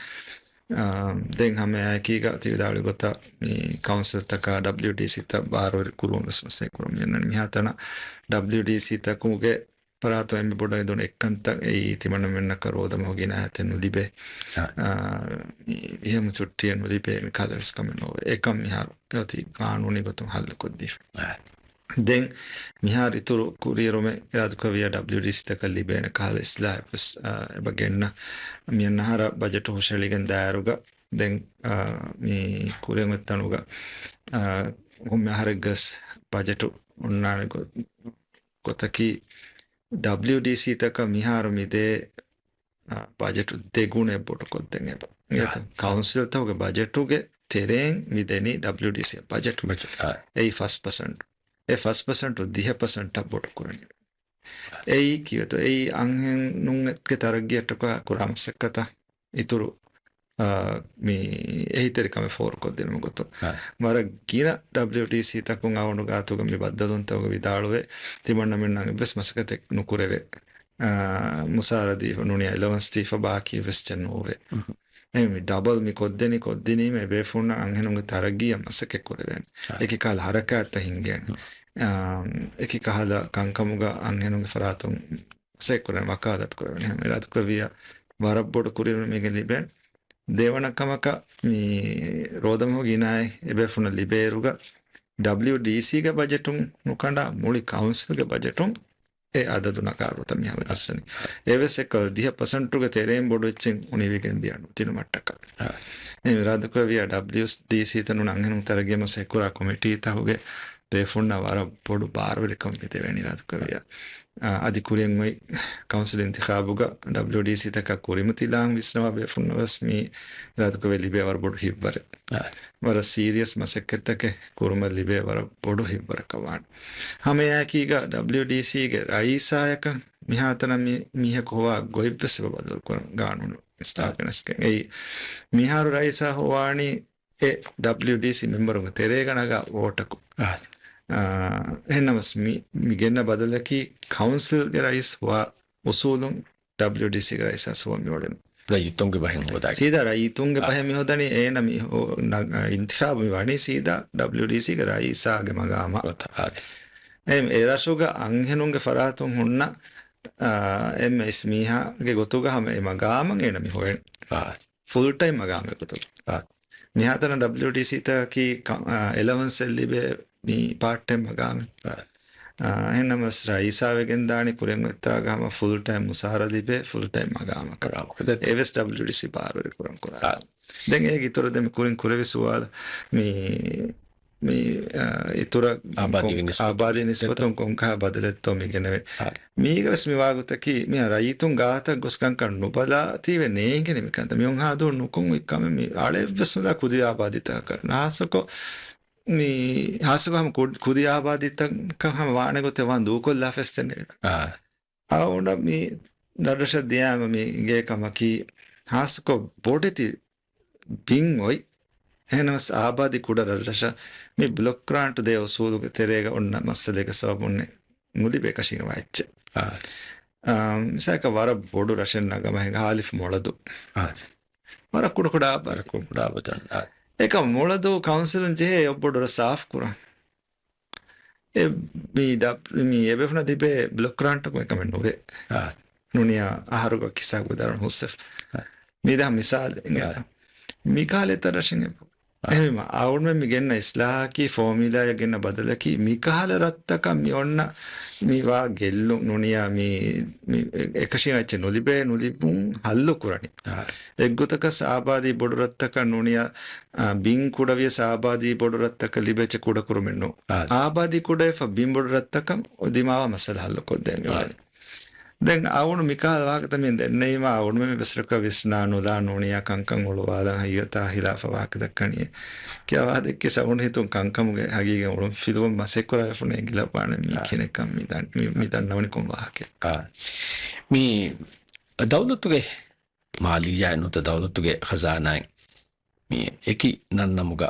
އާ، ދެން ހަމައެކީގަ ތި ވިދާޅުވި ގޮތަށް މި ކައުންސިލްތަކާ ޑަބްލިއުޑީސީތައް ބާރުވެރި ކުރުމަށް ވެސް މަސައްކަތް ކުރަމުން މިއަންނަނީ. މިހާތަނަށް ޑަބްލިއުޑީސީތަކުގެ ފަރާތުން އެންމެ ބޮޑަށް އެދުނު އެއްކަންތައް އެއީ ތިމަންނަމެންނަކަށް ރޯދަމަހު ގިނަ އަތެއް ނުލިބޭ. އާ. އާ، މި އެހެން ޗުއްޓީއެއް ނުލިބޭ، މި ކަހަލަ ވެސް ކަމެއް ނޯވޭ. އެކަން މިހާރު އޮތީ ޤާނޫނީ ގޮތުން ހައްލުކޮށްދީފަ. އާ. ދެން މިހާރު އިތުރު ކުރިއެރުމެއް އިރާދަކުރެއްވިއްޔާ ޑަބްލިއުޑީސީތަކަށް ލިބޭނެ ކަހަލަ އިސްލާހެއް ވެސް، އާ، އެބަ ގެންނަ. މިއަންނަ އަހަރަށް ބަޖެޓު ހުށަހެޅިގެން ދާއިރުގަ ދެން، އާ، މި ކުރިއަށް އޮތް ތަނުގަ، އާ، ކޮންމެ އަހަރެއްގަސް ބަޖެޓު އޮންނާނެ ގޮ-، ގޮތަކީ ޑަބްލިއުޑީސީތަކަށް މިހާރު މިދޭ، އާ، ބަޖެޓު ދެގުނައެއް ބޮޑުކޮށްދޭން އެބަ. އާ. ކައުންސިލްތަކުގެ ބަޖެޓުގެ ތެރެއިން މި ދެނީ ޑަބްލިއުޑީސީ ބަޖެޓު. ބަޖެޓު، އާ. އެއީ ފަސް ޕަސެންޓް. އެ ފަސް ޕަސެންޓު ދިހަ ޕަސެންޓަށް ބޮޑު ކުރަނީ. އެއީ ކީއްވެތޯ؟ އެއީ އަންހެނުންގެ ތަރައްގީއަށްޓަކާ ކުރާ މަސައްކަތަށް އިތުރު، އާ، މި އެހީތެރިކަމެއް ފޯރުކޮށްދިނުމުގެ ގޮތުން. އާ. ވަރަށް ގިނަ ޑަބްލިއުޑީސީތަކުން އަވަނޑު ގާތުގަ މި ބައްދަލުވުންތަކުގެ ވިދާޅުވެ، ތިމަންނަމެންނަށް އެއްވެސް މަސައްކަތެއް ނުކުރެވޭ. އާ، މުސާރަ ދީފަ ނޫނީ އެލަވަންސް ދީފަ ބާކީ ވެސް ޖެން ނޫވޭ. އެހެން މި ޑަބަލް މި ކޮށްދެނީ ކޮށްދިނީމަ އެބޭފުޅުންނަށް އަންހެނުންގެ ތަރައްގީއަށް މަސައްކަތް ކުރެވޭނެ. އެކި ކަހަލަ ހަރަކާތްތައް ހިންގޭނެ. އާ، އެކި ކަހަލަ ކަންކަމުގަ އަންހެނުންގެ ފަރާތުން މަސައްކަތް ކުރެވޭނެ، ވަކާލަތު ކުރެވޭނެ. އެހެން އިރާދަކުރެއްވިއްޔާ ވަރަށް ބޮޑު ކުރިއެރުމެއް މީގެ ލިބޭނެ. ދެވަނަ ކަމަކަށް މި ރޯދަމަހު ގިނައި އެބޭފުޅުން ލިބޭއިރުގަ ޑަބްލިއުޑީސީގެ ބަޖެޓުން ނުކަނޑާ މުޅި ކައުންސިލްގެ ބަޖެޓުން އެ އަދަދު ނަގާ ގޮތަށް މިހާރު އައްސަނީ. އެވެސް އެކަލަ ދިހަ ޕަސެންޓުގެ ތެރެއިން ބޮޑު އެއްޗެއް އުނިވިގެން ދިޔަ ނުދިނުމަށްޓަކާ. އެ އިރާދަކުރެއްވިއްޔާ ޑަބްލިއުޑީސީތައް ނޫން އަންހެނުން ތަރައްގީއަށް މަސައްކަތް ކުރާ ކޮމިޓީތަކުގެ ބޭފުޅުންނަށް ވަރަށް ބޮޑު ބާރުވެރިކަމެއް މި ދެވޭނެ އިރާދަކުރެއްވިއްޔާ. އާ، އަދި ކުރިއަށް އޮތް ކައުންސިލް އިންތިޚާބުގަ ޑަބްލިއުޑީސީތަކަށް ކުރިމަތިލާން ވިސްނަވާ ބޭފުޅުންނަށް ވެސް މި އިރާދަކުރެއްވިއްޔާ ލިބޭ ވަރަށް ބޮޑު ހިތްވަރެއް. އާ. ވަރަށް ސީރިއަސް މަސައްކަތްތަކެއް ކުރުމަށް ލިބޭ ވަރަށް ބޮޑު ހިތްވަރަކަށް ވާނެ. ހަމައެއާއެކީގަ ޑަބްލިއުޑީސީގެ ރައީސާޔަކަށް މިހާތަނަށް މި-، މީހަކު ހޮވާ ގޮތްވެސް އެބަ ބަދަލުކުރަން ގާނޫނު އިސްލާހް ގެނެސްގެން. އެއީ މިހާރު ރައީސާ ހޮވާނީ އެ ޑަބްލިއުޑީސީ މެމްބަރުންގެ ތެރޭގަ ނަގާ ވޯޓަކު. އާ. އާ، އެހެންނަމަސް މި-، މި ގެންނަ ބަދަލަކީ ކައުންސިލްގެ ރައީސް ހޮވާ އުސޫލުން ޑަބްލިއުޑީސީގެ ރައީސާ ހޮވަން މިއުޅެނީ. ރައްޔިތުންގެ ބަހެއް ހޯދާ. ސީދާ ރައްޔިތުންގެ އާ. ބަހެއް މި ހޯދަނީ އޭނަ މި ހޯ-، ނަ-، އިންތިޚާބު މި ވަނީ ސީދާ ޑަބްލިއުޑީސީގެ ރައީސާގެ މަގާމަށް. އާ. އެ ރަށުގަ އަންހެނުންގެ ފަރާތުން ހުންނަ، އާ، އެންމެ އިސް މީހާގެ ގޮތުގަ ހަމަ އެ މަގާމަށް އޭނަ މި ހޮވެން. އާ. ފުލް ޓައިމް މަގާމެއް ގޮތުގަ. އާ. މިހާތަނަށް ޑަބްލިއުޑީސީތަކީ ކަ-، އާ، އެލަވަންސެއް ލިބޭ މި ޕާޓް ޓައިމް މަގާމެއް. އާ. އާ، އެހެންނަމަސް ރައީސާ ވެގެން ދާނީ ކުރިއަށް އޮތްތާގަ ހަމަ ފުލް ޓައިމް މުސާރަ ލިބޭ ފުލް ޓައިމް މަގާމަކަށް. މަގާމަކަށް. އެވެސް ޑަބްލިއުޑީސީ ބާރުވެރި ކުރަން ކުރާ. އާ. ދެން އޭގެ އިތުރަށް ދެން މި ކުރިން ކުރެވި ސުވާލު މި، މި، އާ، އިތުރަށް އާބާދީގެ ކޮން-، ނިސްބަތުން. އާބާދީ ނިސްބަތުން ކޮންކަހަލަ ބަދަލެއްތޯ މި ގެނެވޭ. އާ. މީގަ ވެސް މި ވާގޮތަކީ މި ރައްޔިތުން ގާތަށް ގޮސް ކަންކަން ނުބަލާތީވެ ނޭނގެނެ މިކަންތައް. މި އޮންހާދޫ ނުކޮން އޮތްކަމެއް މި އަޅެއްވެސް ނުލާ ކުދި އާބާދީތަކަށް. ނާސަކޮ މި ހާސްކޮ ހަމަ ކު-، ކުދި އާބާދީތަކަށް ހަމަ ވާނެ ގޮތެއް ވާން ދޫކޮށްލާފަސް ތެނެވެ. އާ. އަވުނަ މި ރަށްރަށަށް ދިޔާމަ މި ގޭ ކަމަކީ ހާސްކޮ ބޮޑެތި ބިން އޮތް. އެހެނަސް އާބާދީ ކުޑަ ރަށްރަށަށް މި ބްލޮކް ގްރާންޓް ދޭ އުސޫލުގެ ތެރޭގަ އޮންނަ މައްސަލައިގެ ސަބަބުން ނުލިބޭ ކަށީގެން ވާ އެއްޗެއް. އާ. އާ، މިސާލަކަށް ވަރަށް ބޮޑު ރަށެއް ނަގަމަ ހިނގާ ހާލިފް މޮޅަދޫ. އާ. ވަރަށް ކުޑަ ކުޑަ އާބާދީ. ވަރަށް ކުޑަ ކުޑަ އާބާދީ. އާ. އެކަމް މޮޅަދޫ ކައުންސިލުން ޖެހޭ އެއްބޮޑު ރަށް ސާފް ކުރަން. އެ މި ޑަ-، މި އެބޭފުޅުންނަށް ތިބޭ ބްލޮކް ގްރާންޓަކުން އެކަމެއް ނުވޭ. އާ. ނޫނިޔާ އަހަރުގަ ކިސާގު ދަރުން ހުސްވެފަ. މީ ދާ މިސާލެއް އިނގޭތަ؟ މިކަހަލަ އެތައް ރަށެއް އެބަ. އެހެންވީމަ، އަޅުގަނޑުމެން މި ގެންނަ އިސްލާހަކީ، ފޯމިއުލާއަށް ގެންނަ ބަދަލަކީ، މިކަހަލަ ރަށްތަކަށް މި އޮންނަ މި ވާ ގެއްލުން ނޫނިޔާ މި، މި އެކަށީގެން އެއްޗެއް ނުލިބޭ، ނުލިބުން ހައްލު ކުރަނީ. އެއްގޮތަކަސް އާބާދީ ބޮޑު ރަށްތަކަށް ނޫނިޔާ، އާ، ބިން ކުޑަވިޔަސް އާބާދީ ބޮޑު ރަށްތަކަށް ލިބޭ އެއްޗެއް ކުޑަކުރުމެއް ނޫން. އާދެ. އާބާދީ ކުޑަވެފަ ބިން ބޮޑު ރަށްތަކަށް ދިމާވާ މައްސަލަ ހައްލު ކޮށްދޭން މި އާދެ. ވަނީ. ދެން އަޅުގަނޑު މިކަހަލަ ވާހަކަތައް މި ދެންނެވީމަ، އަޅުގަނޑުމެން ވެސް ވެސްޓަކަށް ވިސްނާ ނުލާ ނޫނިޔާ ކަންކަން އޮޅުވާލަން ހަގީގަތާ ހިލާފަށް ވާހަކަ ދައްކަނީ. ކިޔަވާ ދެއްކިޔަސް އަޅުގަނޑު ހިތުން ކަންކަމުގެ ހަގީގަތް އޮޅުން ފިލުވަން މަސައްކަތް ކުރާ ފުން އެނގިލައްވާނެ މީ އާ. ކިހިނެއްކަން މި ދަން-، މި، މި ދަންނަވަނީ ކޮން ވާހަކައެއް. އާ. މި ދައުލަތުގެ މާލިއްޔާއެއް ނުވަތަ ދައުލަތުގެ ޚަޒާނާއިން މި އެކި ނަންނަމުގަ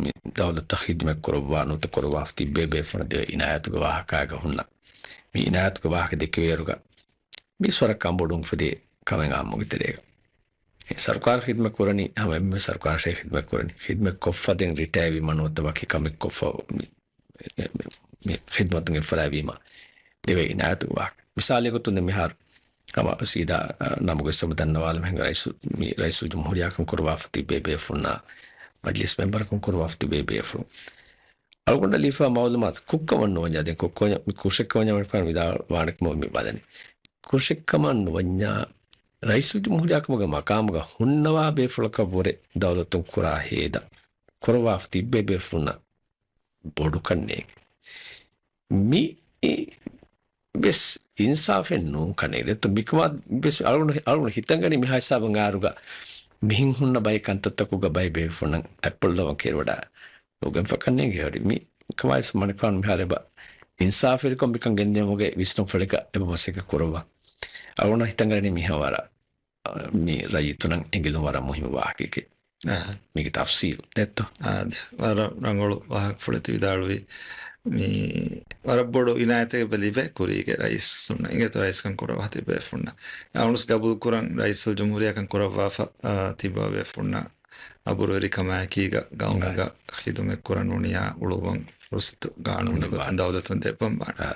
މި ދައުލަތަށް ޚިދުމަތް ކުރައްވާ ނުވަތަ ކުރައްވާފަ ތިއްބެވި ބޭފުޅުންނަށް ދެވޭ އިނާޔަތުގެ ވާހަކައިގަ ހުންނަ. މި އިނާޔަތުގެ ވާހަކަ ދެކެވޭއިރުގަ މީސް ވަރަށް ކަންބޮޑުވުން އުފެދޭ ކަމެއް އާއްމުގެ ތެރޭގަ. އެ ސަރުކާރަށް ޚިދުމަތް ކުރަނީ ހަމަ އެންމެ ސަރުކާރަށޭ ޚިދުމަތް ކުރަނީ. ޚިދުމަތް ކޮށްފަ ދެން ރިޓަޔަރ ވީމަ ނުވަތަ ވަކި ކަމެއް ކޮށްފަ މި، މި، މި ޚިދުމަތުން އެއްފަރާތް ވީމަ ދެވޭ އިނާޔަތުގެ ވާހަކަ. މިސާލެއް ގޮތުން ދެން މިހާރު ހަމަ ސީދާ، އަ، ނަމުގެ ސަބަ ދަންނަވާލަމު ހެން ރައީސު-، މި ރައީސުލްޖުމްހޫރިއްޔާކަން ކުރައްވާފަ ތިއްބެވި ބޭފުޅުންނާ މަޖިލިސް މެމްބަރަކަން ކުރައްވާފަ ތިއްބެވި ބޭފުޅުން. އަޅުގަނޑަށް ލިބިފައިވާ މައުލޫމާތު ކުށްކަމަށް ނުވަންޏާ، ދެން ކުށްކަމަށް، މި ކުށެއްކަމަށް ވާނެ ކަމަށް މި ބަލަނީ. ކުށެއްކަމަށް ނުވަންޏާ، ރައީސުލްޖުމްހޫރިއްޔާ ކަމުގެ މަޤާމުގަ ހުންނަވާ ބޭފުޅަކަށް ވުރެ ދައުލަތުން ކުރާ ހޭދަ ކުރައްވާފަ ތިއްބެވި ބޭފުޅުންނަށް ބޮޑުކަން ނޭނގެ. މި ވެސް އިންސާފެއް ނޫން ކަނެއް. ދެއްތޯ މިކަމާ ވެސް އަޅުގަނޑު، އަޅުގަނޑު ހިތަށް ގަނީ މިހާ ހިސާބުން އައިއިރުގަ މިހެން ހުންނަ ބައެއް ކަންތައްތަކުގަ ބައެއް ބޭފުޅުންނަށް އަތްޕުޅުލަވަން ކިޔަވަޑާ ނުގެންފަ ކަންނޭނގެ ހުރި. މި ކަމާ ވެސް މަނިކުފާނު މިހާރު އެބަ އިންސާފުވެރިކަން މިކަން ގެންދިޔުމުގެ ވިސްނުންފުޅެއްގަ އެބަ މަސައްކަތް ކުރައްވާ. އަޅުގަނޑަށް ހިތަށް ގަނީ މިހާ ވަރަށް މި ރައްޔިތުންނަށް އެނގިލުން ވަރަށް މުހިންމު ވާހަކައެކޭ. އާ. މީގެ ތަފްސީލް ދެއްތޯ؟ އާ، ވަރަށް ރަނގަޅު ވާހަކަފުޅެއް ތި ވިދާޅުވީ. މި ވަރަށް ބޮޑު އިނާޔަތެއް އެބަ ލިބޭ ކުރީގެ ރައީސުންނަށް. އިނގޭތޯ ރައީސްކަން ކުރައްވާ ތިއްބެވި ބޭފުޅުންނަށް. އަޅުގަނޑު ގަބޫލު ކުރަން ރައީސުލްޖުމްހޫރިއްޔާކަން ކުރައްވާފަ، އާ، ތިއްބެވި ބޭފުޅުންނަށް އަބުރުވެރިކަމާއެކީގަ ގައުމުގަ އާ. ޚިދުމަތް ކުރަން ނޫނިޔާ އުޅުއްވަން ފުރުސަތު ގާނޫނުގެ ގޮތުން ދައުލަތުން ދެއްވަން ވާނެ. އާ.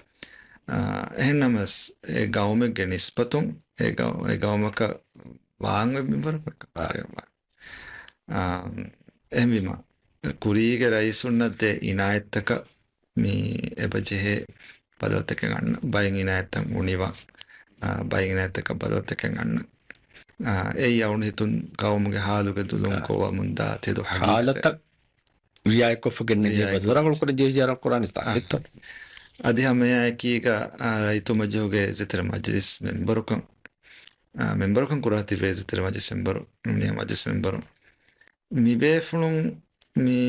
އާ، އެހެންނަމަވެސް އެ ގައުމެއްގެ ނިސްބަތުން އެ ގައު-، އެ ގައުމަކަށް ވާން އޮތް މިންވަރަކަށް އާ. އާ، އެހެންވީމަ، ކުރީގެ ރައީސުންނަށް ދޭ އިނާޔަތްތަކަށް މި އެބަ ޖެހޭ ބަދަލުތަކެއް އަންނަ، ބައެއް އިނާޔަތްތައް އުނިވާ، އާ، ބައެއް އިނާޔަތްތަކަށް ބަދަލުތަކެއް އަންނަ. އާ، އެއީ އަޅުގަނޑު ހިތުން ގައުމުގެ ހާލުގެ ދުލުން އާ. ކޮށްވަމުންދާ ތެދު ހަގީގަތެއް. ހާލަތަށް ރިއާޔަތްކޮށްފަ ގެންނެވި ރިއާޔަތް ބަދަލު ރަނގަޅު ކުރަން ޖެހި ޖަރަ ކުރާނީ ތާ. އާ. އެއްތޯ؟ އަދި ހަމައެއާއެކީގަ، އާ، ރައްޔިތު މަޖިލީހުގެ އިއްޒަތްތެރި މަޖިލިސް މެމްބަރުކަން، އާ، މެމްބަރުކަން ކުރާ ތިބޭ އިއްޒަތްތެރި މަޖިލިސް މެމްބަރު، ނޫނިޔާ މަޖިލިސް މެމްބަރު. މި ބޭފުޅުން މި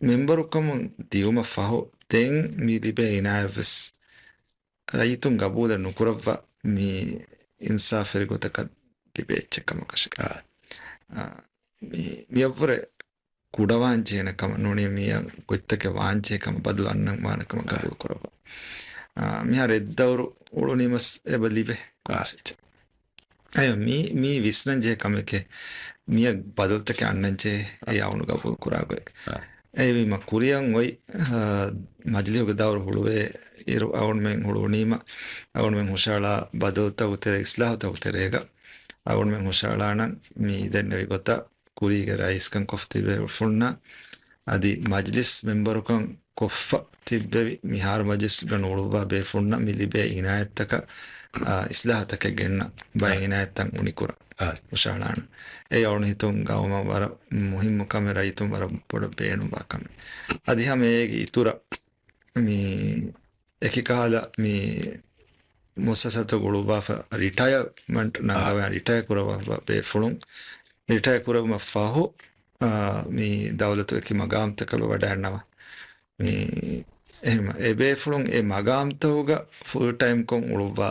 މެމްބަރުކަމުން ދިއުމަށް ފަހު ދެން މި ލިބޭ އިނާޔަތްވެސް ރައްޔިތުން ގަބޫލެއް ނުކުރައްވާ މި އިންސާފުވެރި ގޮތަކަށް ލިބޭ އެއްޗެއް ކަމަކަށެއް. އާ. އާ، މި، މިއަށްވުރެ ކުޑަވާން ޖެހޭނެ ކަމަށް ނޫނީ މިއަށް ގޮތްތަކެއް ވާން ޖެހޭ ކަމަށް ބަދަލު އަންނަން ވާނެ ކަމަށް އާ. ގަބޫލު ކުރައްވާ. އާ، މިހާރު އެއްދައުރު އުޅުނީމަސް އެބަ ލިބޭ އާ. ކޮންސެޕްޓް. އެއް މީ، މީ ވިސްނަން ޖެހޭ ކަމެކޭ. މިއަށް ބަދަލުތަކެއް އަންނަން ޖެހޭ އެ އަޅުގަނޑު ގަބޫލު ކުރާ ގޮތް. އާ. އެހެންވީމަ ކުރިއަށް އޮތް، އާ، މަޖިލީހުގެ ދައުރު ހުޅުވޭ އިރު އަޅުގަނޑުމެން ހުޅުވުނީމަ، އަޅުގަނޑުމެން ހުށަހަޅާ ބަދަލުތަކުގެ ތެރޭ، އިސްލާހުތަކުގެ ތެރޭގަ އަޅުގަނޑުމެން ހުށަހަޅާނަން މި ދެންނެވި ގޮތަށް ކުރީގެ ރައީސްކަން ކޮށްފަ ތިބޭ ބޭފުޅުންނަށް އަދި މަޖިލިސް މެމްބަރުކަން ކޮށްފަ ތިއްބެވި މިހާރު މަޖިލިސްގަ ނޫޅުއްވާ ބޭފުޅުންނަށް މި ލިބޭ އިނާޔަތްތަކަށް، އާ، އިސްލާހުތަކެއް ގެންނަ ބައެއް އާ. އިނާޔަތްތައް އުނިކުރަން އާ. ހުށަހަޅާނަން. އެ އަޅުގަނޑު ހިތުން ގައުމަށް ވަރަށް މުހިއްމު ކަމެއް، ރައްޔިތުން ވަރަށް ބޮޑަށް ބޭނުންވާ ކަމެއް. އަދި ހަމަ އޭގެ އިތުރަށް މި އެކި ކަހަލަ މި މުއައްސަސާތައް އުޅުއްވާފަ ރިޓަޔަރމަންޓް ނަންގަވާ އާ. ރިޓަޔަ ކުރައްވާ ބޭފުޅުން ރިޓަޔަ ކުރެވުމަށް ފަހު، އާ، މި ދައުލަތު އެކި މަގާމްތަކަށް ވަޑައިގަންނަވާ. މި އެހެން އެ ބޭފުޅުން އެ މަގާމްތަކުގަ ފުލް ޓައިމްކޮށް އުޅުއްވާ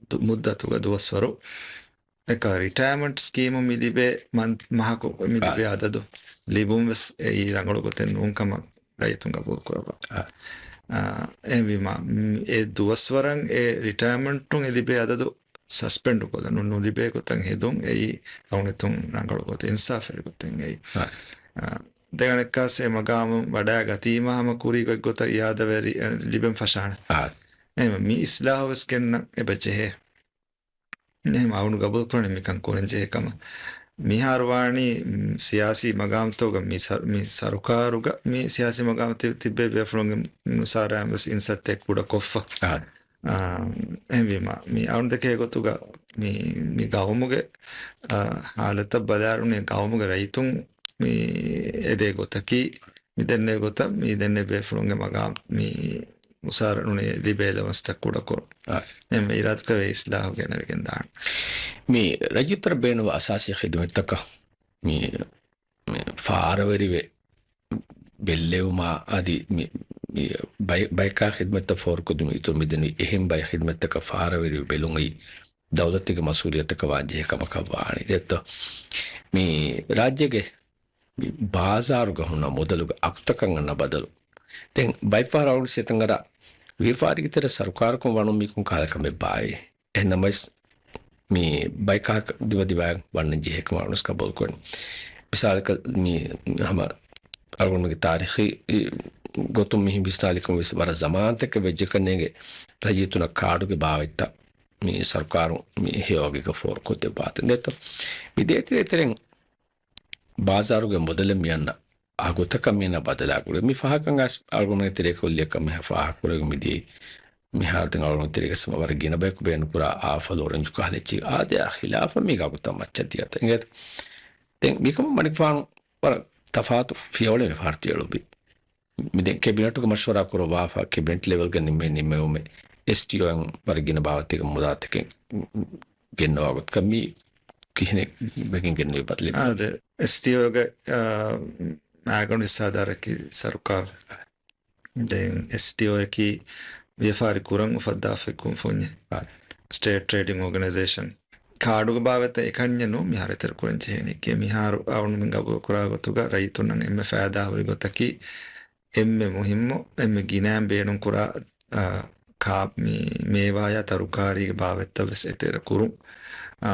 ދު-، މުއްދަތުގަ ދުވަސްވަރު އެކަ ރިޓަޔަމަންޓް ސްކީމު މި ލިބޭ މަން-، މަހަކު މި އާ. ލިބޭ އަދަދު ލިބުން ވެސް އެއީ ރަނގަޅު ގޮތެއް ނޫން ކަމަށް ރައްޔިތުން ގަބޫލު ކުރައްވާ. އާ. އާ، އެހެންވީމަ، މް، އެ ދުވަސްވަރަށް އެ ރިޓަޔަމަންޓުން އެ ލިބޭ އަދަދު ސަސްޕެންޑު ކޮށްލަ ނު-، ނުލިބޭ ގޮތަށް ހެދުން އެއީ އަޅުގަނޑު ހިތުން ރަނގަޅު ގޮތެއް، އިންސާފުވެރި ގޮތެއް އެއީ. އާ. އާ، ދެގަނެއްކާސް އެ މަގާމުން ވަޑައިގަތީމަ ހަމަ ކުރީ ގޮތްގޮތަށް އިއާދަވެރި، އެ، ލިބެން ފަށާނެ. އާ. އެހެންވެ، މި އިސްލާހު ވެސް ގެންނަން އެބަ ޖެހޭ. އެހެން އަޅުގަނޑު ގަބޫލު ކުރަނީ މިކަން ކުރަން ޖެހޭ ކަމަށް. މިހާރު ވާނީ، މް، ސިޔާސީ މަގާމްތަކުގަ މި ސަރު-، މި ސަރުކާރުގަ މި ސިޔާސީ މަގާމް ތި-، ތިއްބެވި ބޭފުޅުންގެ ނުސާރައިން ވެސް އިންސައްތައެއް ކުޑަ ކޮށްފަ. އާ. އާ، އެހެންވީމަ، މި އަޅުގަނޑު ދެކޭ ގޮތުގަ މި، މި ގައުމުގެ، އާ، ހާލަތަށް ބަލާއިރު ގައުމުގެ ރައްޔިތުން މި އެދޭ ގޮތަކީ، މި ދެންނެވި ގޮތަށް، މި ދެންނެވި ބޭފުޅުންގެ މަގާމް މި މުސާރަ ނޫނީ ލިބޭ އެލަވަންސްތައް ކުޑަކޮށް. އާ. އެންމެ އިރާދަކުރެއްވި އިސްލާހު ގެނެވިގެން ދާނެ. މި ރައްޔިތުންނަށް ބޭނުންވާ އަސާސީ ޚިދުމަތްތަކަށް މި، މި ފާރަވެރިވެ ބެއްލެވުމާ އަދި މި، މި ބައި-، ބަޔަކާ ޚިދުމަތްތައް ފޯރުކޮށްދިނުމަށް އިތުރު މިދެންނެވި އެހެން ބައެއް ޚިދުމަތްތަކަށް ފާރަވެރިވެ ބެލުން އޮތް ދައުލަތެއްގެ މަސްއޫލިއްޔަތަކަށް ވާންޖެހޭ ކަމަކަށް ވާނީ. ދެއްތޯ؟ މި ރާއްޖޭގެ މި ބާޒާރުގަ ހުންނަ މުދަލުގެ އަގުތަކަށް އަންނަ ބަދަލު. ދެން ބައެއް ފަހަރަށް އަޅުގަނޑު ސިޔަތަން އަރާ ވިޔަފާރީގެ ތެރޭ ސަރުކާރަކުން ވަނުން މީކުން ކަހަލަ ކަމެއް ބާއޭ. އެހެންނަމަވެސް، މި ބައި ކަހަލަ ދިމަދިމާއަށް ވަންނަން ޖެހޭ ކަމަށް އަޅުގަނޑު ގަބޫލު ކުރަނީ. މިސާލަކަށް، މި ހަމަ އަޅުގަނޑުގެ ތާރީޚީ ގޮތުން މިހިން ވިސްނާލިކަމަށް ވެސް ވަރަށް ޒަމާންތަކެއް ވެއްޖެ ކަންނޭނގެ ރައްޔިތުންނަށް ކާޑުގެ ބާވަތްތައް މި ސަރުކާރުން މި ހެޔޮވަގީގަ ފޯރުކޮށްދެއްވާތީ. ދެއްތޯ؟ މި ދޭތެރޭ ތެރެއިން ބާޒާރުގެ މުދަލެއް މިއަންނަ އަގުތަކަށް މިއަންނަ ބަދަލާ ގުޅޭ. މި ފަހަކަށް އަސް އަޅުގަނޑުގެ ތެރޭ ކުއްލިއަކަށް މިހާ ފާހަގަކުރެވި މިދިޔަ މިހާރު ދެން އަޅުގަނޑު ތެރޭގަ ވަރަށް ގިނަ ބަޔަކު ބޭނުންކުރާ އާފަލް އޮރެންޖު ކަހަލަ އެއްޗެއް އާދެ، އާ ޚިލާފަށް މީގެ އަގުތައް މައްޗަށް ދިޔަތަ އިނގޭތަ؟ ދެން މިކަމަށް މަނިކުފާނު ވަރަށް ތަފާތު ފިޔަވަޅެއް މިފަހަރު ތިޔަޅުއްވި. މި ދެން ކެބިނެޓުގެ މަޝްވަރާ ކުރައްވާފަ، ކެބިނެޓް ލެވެލްގެ ނިންމޭ ނިންމެވުމެއް އެސްޓީއޯއިން ވަރަށް ގިނަ ބާވަތެއްގެ މުދާތަކެއް ގެންނަވާ ގޮތަކަށް މީ ކިހިނެއް ވެގެން ގެންނެވި ބަދަލެއް؟ އާދެ، އެސްޓީއޯގެ، އާ، މައިގަނޑު ހިއްސާދާރަކީ ސަރުކާރު. ދެން އެސްޓީއޯއަކީ ވިޔަފާރި ކުރަން އުފައްދާފައި ކުންފުންޏެއް. އާ. ސްޓޭޓް ޓްރޭޑިން އޯގަނައިޒޭޝަން. ކާޑުގެ ބާވަތްތައް އެކަންޏެއް ނޫން މިހާރު އެތެރެ ކުރަން ޖެހޭނީ. މިހާރު އަޅުގަނޑުމެން ގަބޫލު ކުރާ ގޮތުގަ ރައްޔިތުންނަށް އެންމެ ފައިދާ ހުރި ގޮތަކީ އެންމެ މުހިއްމު، އެންމެ ގިނައިން ބޭނުން ކުރާ، އާ، ކާ-، މި މޭވާޔާ ތަރުކާރީގެ ބާވަތްތައް ވެސް އެތެރެ ކުރުން. އާ،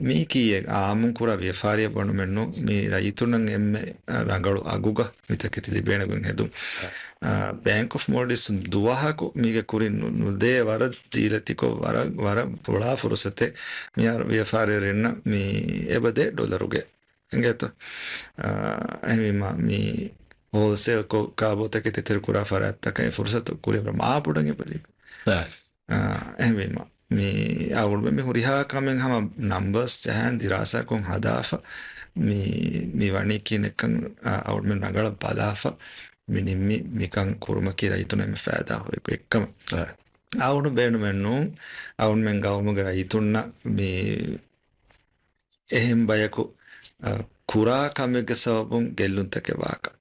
މީކީ އެ އާއްމުން ކުރާ ވިޔަފާރިއެއް ވަނުމެއް ނޫން، މި ރައްޔިތުންނަށް އެންމެ، އާ، ރަނގަޅު އަގުގަ މި ތަކެތި ލިބޭނެ ގޮތް ހެދުން. އާ، ބޭންކް އޮފް މޯލްޑިވްސް ދުވަހަކު މީގެ ކުރިން ނު-، ނުދޭ ވަރަށް ދީލަތިކޮށް، ވަރަށް، ވަރަށް ފުޅާ ފުރުސަތެއް މިހާރު ވިޔަފާރިވެރިންނަށް މި އެބަދޭ ޑޮލަރުގެ. އިނގޭތޯ؟ އާ، އެހެންވީމަ، މި ހޯލްސޭލް ކޮށް ކާބޯތަކެތި އެތެރެ ކުރާ ފަރާތްތަކަށް އެ ފުރުސަތު ކުރިއަށް ވަރަށް މާބޮޑަށް އެބަލި. އާ. އާ، އެހެންވީމަ، މި އަޅުގަނޑުމެން މި ހުރިހާ ކަމެއް ހަމަ ނަމްބަރސް ޖަހަން ދިރާސާކޮށް ހަދާފަ، މި، މި ވަނީ ކިހިނެއްކަން، އާ، އަޅުގަނޑުމެން ރަނގަޅަށް ބަލާފަ، މި ނިންމި މިކަން ކުރުމަކީ ރައްޔިތުންނަށް އެންމެ ފައިދާ ހުރި އެއްކަމަށް. އާ. އަޅުގަނޑު ބޭނުމެއް ނޫން، އަޅުގަނޑުމެން ގައުމުގެ ރައްޔިތުންނަށް މި އެހެން ބަޔަކު، އަ، ކުރާ ކަމެއްގެ ސަބަބުން ގެއްލުންތަކެއް ވާކަށް.